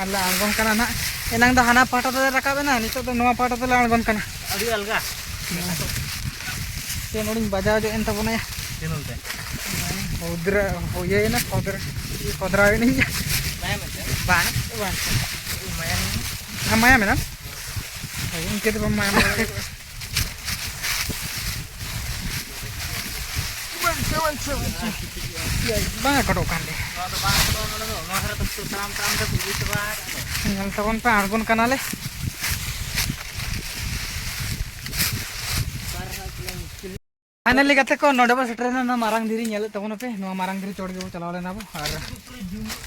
ᱟᱨ ᱞᱮ ᱟᱬᱜᱚᱱ ᱠᱟᱱᱟ ᱱᱟᱦᱟᱜ᱾ ᱮᱱᱟᱝ ᱫᱚ ᱦᱟᱱᱟ ᱯᱟᱦᱴᱟ ᱛᱮᱞᱮ ᱨᱟᱠᱟᱵ ᱮᱱᱟ, ᱱᱤᱛᱚᱜ ᱫᱚ ᱱᱚᱣᱟ ᱯᱟᱦᱴᱟ ᱛᱮᱞᱮ ᱟᱬᱜᱚᱱ ᱠᱟᱱᱟ᱾ ᱟᱹᱰᱤ ᱟᱞᱜᱟ᱾ ᱥᱮ ᱱᱚᱰᱮᱧ ᱵᱟᱡᱟᱣ ᱡᱚᱜ ᱮᱱ ᱛᱟᱵᱚᱱᱟᱭᱟ᱾ ᱪᱮᱫ ᱱᱚᱱᱛᱮ? ᱠᱷᱚᱫᱽᱨᱟ, ᱤᱭᱟᱹᱭᱮᱱᱟ, ᱠᱷᱚᱫᱽᱨᱟ, ᱠᱷᱚᱫᱽᱨᱟᱣ ᱮᱱᱟᱹᱧ᱾ ᱢᱟᱭᱟᱢ ᱮᱱᱛᱮ? ᱵᱟᱝ, ᱵᱟᱝ᱾ ᱢᱟᱭᱟᱢ᱾ ᱟᱢ ᱢᱟᱭᱟᱢ ᱮᱱᱟ? ᱦᱳᱭ, ᱤᱱᱠᱟᱹ ᱫᱚ ᱵᱟᱢ ᱢᱟᱭᱟᱢ ᱵᱟᱲᱟ ᱫᱟᱲᱮᱭᱟᱜᱼᱟ᱾ ᱵᱟᱝ ᱟᱠᱚᱴᱚᱜ ᱠᱟᱱ ᱜᱮ᱾ ᱱᱚᱣᱟ ᱫᱚ ᱵᱟᱝ ᱟᱠᱚᱴᱚᱜᱼᱟ, ᱱᱚᱰᱮ ᱫᱚ᱾ ᱱᱚᱣᱟ ᱫᱷᱟᱨᱮ ᱫᱚ ᱛᱟᱲᱟᱢ ᱛᱟᱲᱟᱢ ᱛᱮ ᱤᱫᱤ ᱪᱟᱵᱟ ᱟᱠᱟᱫ ᱫᱚ᱾ ᱧᱮᱞ ᱛᱟᱵᱚᱱ ᱯᱮ, ᱟᱬᱜᱚᱱ ᱠᱟᱱᱟᱞᱮ᱾ ᱯᱷᱟᱭᱱᱟᱞᱤ ᱜᱟᱛᱮ ᱠᱚ, ᱱᱚᱰᱮ ᱵᱚ ᱥᱮᱴᱮᱨᱮᱱᱟ, ᱱᱚᱣᱟ ᱢᱟᱨᱟᱝ ᱫᱷᱤᱨᱤ ᱧᱮᱞᱮᱫ ᱛᱟᱵᱚᱱᱟᱯᱮ, ᱱᱚᱣᱟ ᱢᱟᱨᱟᱝ ᱫᱷᱤᱨᱤ ᱪᱚᱴ ᱜᱮᱵᱚ ᱪᱟᱞᱟᱣ ᱞᱮᱱᱟ ᱵᱚ, ᱟᱨ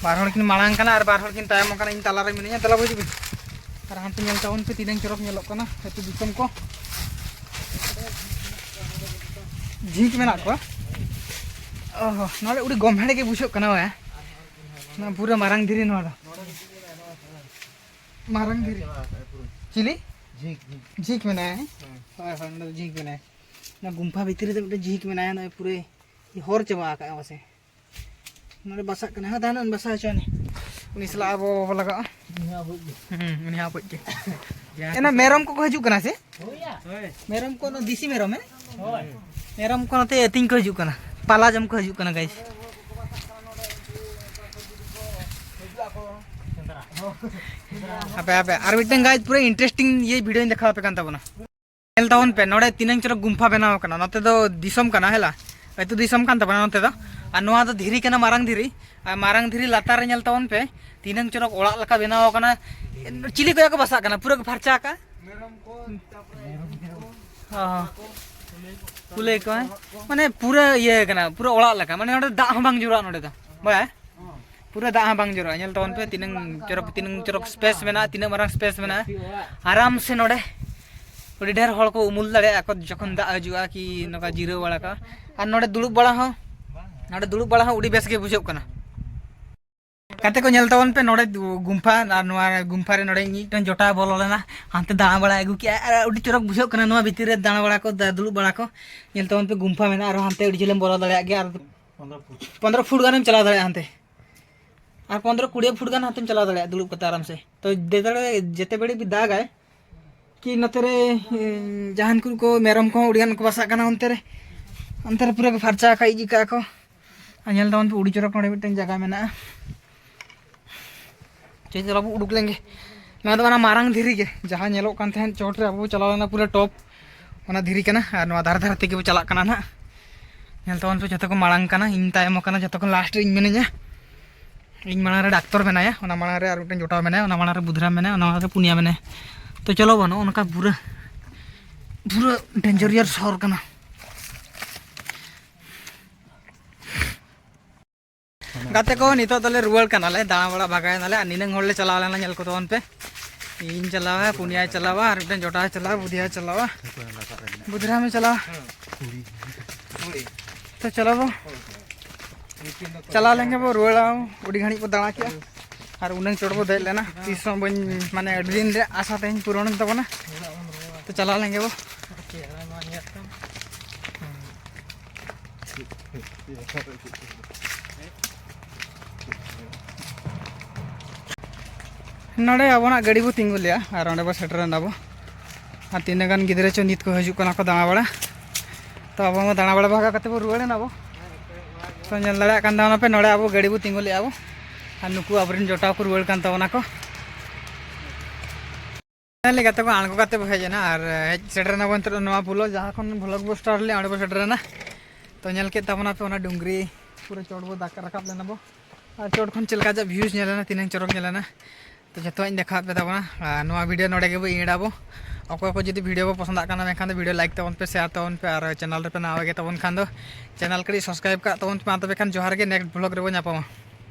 ᱵᱟᱨ ᱦᱚᱲ ᱠᱤᱱ ᱢᱟᱲᱟᱝ ᱠᱟᱱᱟ ᱟᱨ ᱵᱟᱨ ᱦᱚᱲ ᱠᱤᱱ ᱛᱟᱭᱚᱢ ᱟᱠᱟᱱᱟ, ᱤᱧ ᱛᱟᱞᱟᱨᱮ ᱢᱤᱱᱟᱹᱧᱟ᱾ ᱫᱮᱞᱟ ᱵᱚ ᱦᱤᱡᱩᱜ ᱵᱤᱱ, ᱟᱨ ᱦᱟᱱᱛᱮ ᱧᱮᱞ ᱛᱟᱵᱚᱱ ᱯᱮ ᱛᱤᱱᱟᱹᱝ ᱪᱚᱨᱚᱠ ᱧᱮᱞᱚᱜ ᱠᱟᱱᱟ ᱟᱹᱛᱩ ᱫᱤᱥᱚᱢ ᱠᱚ᱾ ᱡᱷᱤᱸᱠ ᱢᱮᱱᱟᱜ ᱠᱚᱣᱟ᱾ ᱚᱦᱚ, ᱱᱚᱰᱮ ᱟᱹᱰᱤ ᱜᱚᱢᱦᱮᱲ ᱜᱮ ᱵᱩᱡᱷᱟᱹᱜ ᱠᱟᱱᱟ ᱵᱟᱭᱟ᱾ ᱱᱚᱣᱟ ᱯᱩᱨᱟᱹ ᱢᱟᱨᱟᱝ ᱫᱷᱤᱨᱤ ᱱᱚᱣᱟ ᱫᱚ᱾ ᱢᱟᱨᱟᱝ ᱫᱷᱤᱨᱤ᱾ ᱪᱤᱞᱤ? ᱡᱷᱤᱸᱠ, ᱡᱷᱤᱸᱠ᱾ ᱡᱷᱤᱸᱠ ᱢᱮᱱᱟᱭᱟ, ᱦᱮᱸ? ᱦᱮᱸ᱾ ᱦᱳᱭ, ᱦᱳᱭ, ᱱᱚᱰᱮ ᱫᱚ ᱡᱷᱤᱸᱠ ᱢᱮᱱᱟᱭᱟ᱾ ᱚᱱᱟ ᱜᱩᱢᱯᱷᱟ ᱵᱷᱤᱛᱨᱤ ᱨᱮ ᱢᱤᱫᱴᱮᱱ ᱡᱷᱤᱸᱠ ᱢᱮᱱᱟᱭᱟ, ᱱᱚᱜᱼᱚᱭ ᱯᱩᱨᱟᱹ ᱦᱚᱨ ᱪᱟᱵᱟ ᱟᱠᱟᱫᱼᱟ ᱯᱟᱥᱮ᱾ ᱱᱚᱰᱮ ᱵᱟᱥᱟᱜ ᱠᱟᱱᱟ᱾ ᱦᱮᱸ, ᱛᱟᱦᱮᱱᱟ, ᱵᱟᱥᱟ ᱦᱚᱪᱚ ᱟᱹᱱᱤᱡ᱾ ᱩᱱᱤ ᱥᱟᱞᱟᱜ ᱟᱵᱚ ᱵᱟᱵᱚ ᱞᱟᱜᱟᱜᱼᱟ᱾ ᱩᱱᱤ ᱦᱚᱸ ᱟᱵᱚᱭᱤᱡ ᱜᱮ᱾ ᱦᱩᱸ, ᱩᱱᱤ ᱦᱚᱸ ᱟᱵᱚᱭᱤᱡ ᱜᱮ᱾ ᱮᱱᱟ ᱢᱮᱨᱚᱢ ᱠᱚᱠᱚ ᱦᱤᱡᱩᱜ ᱠᱟᱱᱟ ᱥᱮ? ᱦᱳᱭ᱾ ᱢᱮᱨᱚᱢ ᱠᱚ, ᱫᱮᱥᱤ ᱢᱮᱨᱚᱢ, ᱦᱮᱸ? ᱦᱳᱭ᱾ ᱢᱮᱨᱚᱢ ᱠᱚ ᱱᱚᱛᱮ ᱟᱹᱛᱤᱧ ᱠᱚ ᱦᱤᱡᱩᱜ ᱠᱟᱱᱟ, ᱯᱟᱞᱟ ᱡᱚᱢ ᱠᱚ ᱦᱤᱡᱩᱜ ᱠᱟᱱᱟ, ᱜᱟᱭᱥ᱾ ᱟᱯᱮ ᱟᱯᱮ ᱟᱨ ᱢᱤᱫᱴᱟᱝ ᱜᱟᱭᱤᱡ ᱯᱩᱨᱟᱹ ᱤᱱᱴᱟᱨᱮᱥᱴᱤᱝ ᱤᱭᱟᱹ ᱵᱷᱤᱰᱤᱭᱳᱧ ᱫᱮᱠᱷᱟᱣ ᱟᱯᱮ ᱠᱟᱱ ᱛᱟᱵᱚᱱᱟ᱾ ᱧᱮᱞ ᱛᱟᱵᱚᱱ ᱯᱮ, ᱱᱚᱰᱮ ᱛᱤᱱᱟᱹᱝ ᱪᱚᱨᱚᱠ ᱜᱩᱢᱯᱷᱟ ᱵᱮᱱᱟᱣ ᱟᱠᱟᱱᱟ᱾ ᱱᱚᱛᱮ ᱫᱚ ᱫᱤᱥᱚᱢ ᱠᱟᱱᱟ, ᱦᱮᱞᱟ, ᱟᱹᱛᱩ ᱫᱤᱥᱚᱢ ᱠᱟᱱ ᱛᱟᱵᱚᱱᱟ ᱱᱚᱛᱮ ᱫᱚ᱾ ᱟᱨ ᱱᱚᱣᱟ ᱫᱚ ᱫᱷᱤᱨᱤ ᱠᱟᱱᱟ, ᱢᱟᱨᱟᱝ ᱫᱷᱤᱨᱤ᱾ ᱟᱨ ᱢᱟᱨᱟᱝ ᱫᱷᱤᱨᱤ ᱞᱟᱛᱟᱨ ᱨᱮ ᱧᱮᱞ ᱛᱟᱵᱚᱱ ᱯᱮ, ᱛᱤᱱᱟᱹᱝ ᱪᱚᱨᱚᱠ ᱚᱲᱟᱜ ᱞᱮᱠᱟ ᱵᱮᱱᱟᱣ ᱟᱠᱟᱱᱟ᱾ ᱪᱤᱞᱤ ᱠᱚᱭᱟ ᱠᱚ ᱵᱟᱥᱟᱜ ᱠᱟᱱᱟ, ᱯᱩᱨᱟᱹ ᱠᱚ ᱯᱷᱟᱨᱪᱟ ᱟᱠᱟᱫ᱾ ᱦᱚᱸ, ᱦᱚᱸ᱾ ᱠᱩᱞᱟᱹᱭ ᱠᱚ, ᱦᱮᱸ? ᱢᱟᱱᱮ ᱯᱩᱨᱟᱹ ᱤᱭᱟᱹ ᱠᱟᱱᱟ, ᱯᱩᱨᱟᱹ ᱚᱲᱟᱜ ᱞᱮᱠᱟ᱾ ᱢᱟᱱᱮ ᱱᱚᱰᱮ ᱫᱟᱜ ᱦᱚᱸ ᱵᱟᱝ ᱡᱚᱨᱚᱜᱼᱟ ᱱᱚᱰᱮ ᱫᱚ, ᱵᱟᱲᱟᱭᱟ? ᱯᱩᱨᱟᱹ ᱫᱟᱜ ᱦᱚᱸ ᱵᱟᱝ ᱡᱚᱨᱚᱜᱼᱟ᱾ ᱧᱮᱞ ᱛᱟᱵᱚᱱ ᱯᱮ, ᱛᱤᱱᱟᱹᱝ ᱪᱚᱨᱚᱠ, ᱛᱤᱱᱟᱹᱝ ᱪᱚᱨᱚᱠ ᱥᱯᱮᱥ ᱢᱮᱱᱟᱜᱼᱟ, ᱛᱤᱱᱟᱹᱜ ᱢᱟᱨᱟᱝ ᱥᱯᱮᱥ ᱢᱮᱱᱟᱜᱼᱟ᱾ ᱟᱨᱟᱢ ᱥᱮ ᱱᱚᱰᱮ ᱟᱹᱰᱤ ᱰᱷᱮᱨ ᱦᱚᱲ ᱠᱚ ᱩᱢᱩᱞ ᱫᱟᱲᱮᱭᱟᱜᱼᱟ ᱠᱚ, ᱡᱚᱠᱷᱚᱱ ᱫᱟᱜ ᱦᱤᱡᱩᱜᱼᱟ ᱠᱤ ᱱᱚᱝᱠᱟ ᱡᱤᱨᱟᱹᱣ ᱵᱟᱲᱟ ᱠᱚ᱾ ᱟᱨ ᱱᱚᱰᱮ ᱫᱩᱲᱩᱵ ᱵᱟᱲᱟ ᱦᱚᱸ, ᱱᱚᱰᱮ ᱫᱩᱲᱩᱵ ᱵᱟᱲᱟ ᱦᱚᱸ ᱟᱹᱰᱤ ᱵᱮᱥ ᱜᱮ ᱵᱩᱡᱷᱟᱹᱜ ᱠᱟᱱᱟ᱾ ᱜᱟᱛᱮ ᱠᱚ, ᱧᱮᱞ ᱛᱟᱵᱚᱱ ᱯᱮ ᱱᱚᱰᱮ ᱜᱩᱢᱯᱷᱟ, ᱟᱨ ᱱᱚᱣᱟ ᱜᱩᱢᱯᱷᱟ ᱨᱮ ᱱᱚᱰᱮ ᱢᱤᱫᱴᱟᱝ ᱡᱚᱴᱟᱣ ᱵᱚᱞᱚ ᱞᱮᱱᱟ, ᱦᱟᱱᱛᱮ ᱫᱟᱬᱟ ᱵᱟᱲᱟ ᱟᱹᱜᱩ ᱠᱮᱜᱼᱟ, ᱟᱨ ᱟᱹᱰᱤ ᱪᱚᱨᱚᱠ ᱵᱩᱡᱷᱟᱹᱜ ᱠᱟᱱᱟ ᱱᱚᱣᱟ ᱵᱷᱤᱛᱤᱨ ᱨᱮ ᱫᱟᱬᱟ ᱵᱟᱲᱟ ᱠᱚ, ᱫᱟ-, ᱫᱩᱲᱩᱵ ᱵᱟᱲᱟ ᱠᱚ᱾ ᱧᱮᱞ ᱛᱟᱵᱚᱱ ᱯᱮ, ᱜᱩᱢᱯᱷᱟ ᱢᱮᱱᱟᱜᱼᱟ, ᱟᱨᱦᱚᱸ ᱦᱟᱱᱛᱮ ᱟᱹᱰᱤ ᱡᱷᱟᱹᱞᱮᱢ ᱵᱚᱞᱚ ᱫᱟᱲᱮᱭᱟᱜ ᱜᱮᱭᱟ, ᱟᱨ ᱯᱚᱱᱫᱽᱨᱚ ᱯᱷᱩᱴ ᱜᱟᱱᱮᱢ ᱪᱟᱞᱟᱣ ᱫᱟᱲᱮᱭᱟᱜᱼᱟ ᱦᱟᱱᱛᱮ, ᱟᱨ ᱯᱚᱱᱫᱽᱨᱚ ᱠᱩᱲᱤ ᱯᱷᱩᱴ ᱜᱟᱱ ᱦᱟᱱᱛᱮᱢ ᱪᱟᱞᱟᱣ ᱫᱟᱲᱮᱭᱟᱜᱼᱟ ᱫᱩᱲᱩᱵ ᱠᱟᱛᱮ ᱟᱨᱟᱢ ᱥᱮ᱾ ᱛᱚ ᱫᱮ ᱫᱟᱲᱮ ᱡᱮᱛᱮ ᱵᱮᱲᱮ ᱵᱤ ᱫᱟᱜᱟᱭ ᱠᱤ ᱱᱚᱛᱮ ᱨᱮ, ᱮ, ᱡᱟᱦᱟᱱ ᱠᱚ ᱠᱚ ᱢᱮᱨᱚᱢ ᱠᱚᱦᱚᱸ ᱟᱹᱰᱤ ᱜᱟᱱ ᱠᱚ ᱵᱟᱥᱟᱜ ᱠᱟᱱᱟ ᱚᱱᱛᱮ ᱨᱮ, ᱚᱱᱛᱮ ᱨᱮ ᱯᱩᱨᱟᱹ ᱠᱚ ᱯᱷᱟᱨᱪᱟ ᱟᱠᱟᱫ ᱤᱫᱤ ᱠᱟᱜᱼᱟ ᱠᱚ᱾ ᱟᱨ ᱧᱮᱞ ᱛᱟᱵᱚᱱ ᱯᱮ ᱟᱹᱰᱤ ᱪᱚᱨᱚᱠ ᱱᱚᱰᱮ ᱢᱤᱫᱴᱮᱱ ᱡᱟᱭᱜᱟ ᱢᱮᱱᱟᱜᱼᱟ᱾ ᱪᱮᱫ ᱪᱚᱞᱚ ᱵᱚ ᱩᱰᱩᱠ ᱞᱮᱱᱜᱮ᱾ ᱱᱚᱣᱟ ᱫᱚ ᱚᱱᱟ ᱢᱟᱨᱟᱝ ᱫᱷᱤᱨᱤ ᱜᱮ, ᱡᱟᱦᱟᱸ ᱧᱮᱞᱚᱜ ᱠᱟᱱ ᱛᱟᱦᱮᱸᱫ ᱪᱚᱴ ᱨᱮ, ᱟᱵᱚ ᱵᱚ ᱪᱟᱞᱟᱣ ᱞᱮᱱᱟ ᱯᱩᱨᱟᱹ ᱴᱚᱯ, ᱚᱱᱟ ᱫᱷᱤᱨᱤ ᱠᱟᱱᱟ᱾ ᱟᱨ ᱱᱚᱣᱟ ᱫᱷᱟᱨᱮ ᱫᱷᱟᱨᱮ ᱛᱮᱜᱮ ᱵᱚ ᱪᱟᱞᱟᱜ ᱠᱟᱱᱟ ᱱᱟᱦᱟᱜ᱾ ᱧᱮᱞ ᱛᱟᱵᱚᱱ ᱯᱮ, ᱡᱚᱛᱚ ᱠᱚ ᱢᱟᱲᱟᱝ ᱠᱟᱱᱟ, ᱤᱧ ᱛᱟᱭᱚᱢ ᱟᱠᱟᱱᱟ, ᱡᱚᱛᱚ ᱠᱷᱚᱱ ᱞᱟᱥᱴ ᱨᱮ ᱤᱧ ᱢᱤᱱᱟᱹᱧᱟ᱾ ᱤᱧ ᱢᱟᱲᱟᱝ ᱨᱮ ᱰᱟᱠᱛᱚᱨ ᱢᱮᱱᱟᱭᱟ, ᱚᱱᱟ ᱢᱟᱲᱟᱝ ᱨᱮ ᱟᱨ ᱢᱤᱫᱴᱮᱱ ᱡᱚᱴᱟᱣ ᱢᱮᱱᱟᱭᱟ, ᱚᱱᱟ ᱢᱟᱲᱟᱝ ᱨᱮ ᱵᱩᱫᱷᱨᱟᱢ ᱢᱮᱱᱟᱭᱟ, ᱚᱱᱟ ᱢᱟᱲᱟᱝ ᱨᱮ ᱯᱩᱱᱭᱟ ᱢᱮᱱᱟᱭᱟ᱾ ᱛᱚ ᱪᱚᱞᱚ ᱵᱚ, ᱱᱚᱜᱼᱚ ᱱᱚᱝᱠᱟ ᱯᱩᱨᱟᱹ, ᱯᱩᱨᱟᱹ ᱰᱮᱧᱡᱟᱨᱤᱭᱟᱥ ᱦᱚᱨ ᱠᱟᱱᱟ᱾ ᱜᱟᱛᱮ ᱠᱚ, ᱱᱤᱛᱚᱜ ᱫᱚᱞᱮ ᱨᱩᱣᱟᱹᱲ ᱠᱟᱱᱟᱞᱮ, ᱫᱟᱬᱟ ᱵᱟᱲᱟ ᱵᱷᱟᱜᱟᱭ ᱱᱟᱞᱮ᱾ ᱟᱨ ᱱᱤᱱᱟᱹᱝ ᱦᱚᱲ ᱞᱮ ᱪᱟᱞᱟᱣ ᱞᱮᱱᱟ, ᱧᱮᱞ ᱠᱚ ᱛᱟᱵᱚᱱ ᱯᱮ᱾ ᱤᱧ ᱪᱟᱞᱟᱣᱟ, ᱯᱩᱱᱭᱟᱭ ᱪᱟᱞᱟᱣᱟ, ᱟᱨ ᱢᱤᱫᱴᱮᱱ ᱡᱚᱴᱟᱣ ᱪᱟᱞᱟᱣᱟ, ᱵᱩᱫᱷᱤᱭᱟᱭ ᱪᱟᱞᱟᱣᱟ, ᱵᱩᱫᱷᱤᱨᱟᱢᱮ ᱪᱟᱞᱟᱣᱟ᱾ ᱛᱚ ᱪᱚᱞᱚ ᱵᱚ ᱪᱟᱞᱟᱣ ᱞᱮᱱ ᱜᱮ ᱵᱚ ᱨᱩᱣᱟᱹᱲᱟ, ᱟᱹᱰᱤ ᱜᱷᱟᱹᱲᱤᱡ ᱵᱚ ᱫᱟᱬᱟ ᱠᱮᱜᱼᱟ᱾ ᱟᱨ ᱩᱱᱟᱹᱝ ᱪᱚᱴ ᱵᱚ ᱫᱮᱡ ᱞᱮᱱᱟ, ᱛᱤᱥ ᱦᱚᱸ ᱵᱟᱹᱧ, ᱢᱟᱱᱮ, ᱟᱹᱰᱤ ᱫᱤᱱ ᱨᱮᱭᱟᱜ ᱟᱥᱟ ᱛᱮᱦᱮᱧ ᱯᱩᱨᱚᱱ ᱮᱱ ᱛᱟᱵᱚᱱᱟ᱾ ᱛᱚ ᱪᱟᱞᱟᱣ ᱞᱮᱱ ᱜᱮ ᱵᱚ᱾ ᱱᱚᱰᱮ ᱟᱵᱚᱱᱟᱜ ᱜᱟᱹᱰᱤ ᱵᱚ ᱛᱤᱸᱜᱩ ᱞᱮᱜᱼᱟ ᱟᱨ ᱚᱸᱰᱮ ᱵᱚ ᱥᱮᱴᱮᱨ ᱮᱱᱟ ᱵᱚ᱾ ᱟᱨ ᱛᱤᱱᱟᱹᱜ ᱜᱟᱱ ᱜᱤᱫᱽᱨᱟᱹ ᱪᱚ ᱱᱤᱛ ᱠᱚ ᱦᱤᱡᱩᱜ ᱠᱟᱱᱟ ᱠᱚ ᱫᱟᱬᱟ ᱵᱟᱲᱟ᱾ ᱛᱚ ᱟᱵᱚ ᱢᱟ ᱫᱟᱬᱟ ᱵᱟᱲᱟ ᱵᱷᱟᱜᱟ ᱠᱟᱛᱮ ᱵᱚ ᱨᱩᱣᱟᱹᱲ ᱮᱱᱟ ᱵᱚ᱾ ᱛᱚ ᱧᱮᱞ ᱫᱟᱲᱮᱭᱟᱜ ᱠᱟᱱ ᱛᱟᱵᱚᱱᱟ ᱯᱮ, ᱱᱚᱰᱮ ᱟᱵᱚ ᱜᱟᱹᱰᱤ ᱵᱚ ᱛᱤᱸᱜᱩ ᱞᱮᱜᱼᱟ ᱵᱚ᱾ ᱟᱨ ᱱᱩᱠᱩ ᱟᱵᱚᱨᱮᱱ ᱡᱚᱴᱟᱣ ᱠᱚ ᱨᱩᱣᱟᱹᱲ ᱠᱟᱱ ᱛᱟᱵᱚᱱᱟ ᱠᱚ᱾ ᱯᱷᱟᱭᱱᱟᱞᱤ ᱜᱟᱛᱮ ᱠᱚ ᱟᱬᱜᱚ ᱠᱟᱛᱮ ᱵᱚ ᱦᱮᱡ ᱮᱱᱟ ᱟᱨ ᱦᱮᱡ ᱥᱮᱴᱮᱨ ᱮᱱᱟ ᱵᱚᱱ ᱱᱤᱛᱚᱜ ᱱᱚᱣᱟ ᱵᱩᱞᱚ, ᱡᱟᱦᱟᱸ ᱠᱷᱚᱱ ᱵᱷᱞᱚᱜ ᱵᱚ ᱥᱴᱟᱨᱴ ᱞᱮᱫᱼᱟ, ᱚᱸᱰᱮ ᱵᱚ ᱥᱮᱴᱮᱨ ᱮᱱᱟ᱾ ᱛᱚ ᱧᱮᱞ ᱠᱮᱫ ᱛᱟᱵᱚᱱᱟ ᱯᱮ ᱚᱱᱟ ᱰᱩᱝᱨᱤ, ᱯᱩᱨᱟᱹ ᱪᱚᱴ ᱵᱚ ᱫᱟᱠᱟ ᱨᱟᱠᱟᱵ ᱞᱮᱱᱟ ᱵᱚ᱾ ᱟᱨ ᱪᱚᱴ ᱠᱷᱚᱱ ᱪᱮᱫ ᱞᱮᱠᱟ ᱪᱮᱫ ᱵᱷᱤᱭᱩᱡᱽ ᱧᱮᱞ ᱮᱱᱟ, ᱛᱤᱱᱟᱹᱝ ᱪᱚᱨᱚᱠ ᱧᱮᱞ ᱮᱱᱟ, ᱛᱚ ᱡᱚᱛᱚᱣᱟᱜ ᱤᱧ ᱫᱮᱠᱷᱟᱣᱟᱫ ᱯᱮ ᱛᱟᱵᱚᱱᱟ᱾ ᱟᱨ ᱱᱚᱣᱟ ᱵᱷᱤᱰᱤᱭᱳ ᱱᱚᱰᱮ ᱜᱮᱵᱚ ᱤᱭᱟᱹᱲᱟ ᱵᱚ᱾ ᱚᱠᱚᱭ ᱠᱚ ᱡᱩᱫᱤ ᱵᱷᱤᱰᱤᱭᱳ ᱵᱚ ᱯᱚᱥᱚᱸᱫᱟᱜ ᱠᱟᱱᱟ, ᱢᱮᱱᱠᱷᱟᱱ ᱫᱚ ᱵᱷᱤᱰᱤᱭᱳ ᱞᱟᱭᱤᱠ ᱛᱟᱵᱚᱱ ᱯᱮ, ᱥᱮᱭᱟᱨ ᱛᱟᱵᱚᱱ ᱯᱮ, ᱟᱨ ᱪᱮᱱᱮᱞ ᱨᱮᱯᱮ ᱱᱟᱣᱟ ᱜᱮ ᱛᱟᱵᱚᱱ ᱠᱷᱟᱱ ᱫᱚ ᱪᱮᱱᱮᱞ ᱠᱟᱹᱴᱤᱡ ᱥᱟᱵᱥᱠᱨᱟᱭᱤᱵᱽ ᱠᱟᱜ ᱛᱟᱵᱚᱱ ᱯᱮ᱾ ᱢᱟ ᱛᱚᱵᱮ ᱠᱷᱟᱱ ᱡᱚᱦᱟᱨ ᱜᱮ, ᱱᱮᱠᱥᱴ ᱵᱷᱞᱚᱜ ᱨᱮᱵᱚ ᱧᱟᱯᱟᱢᱟ᱾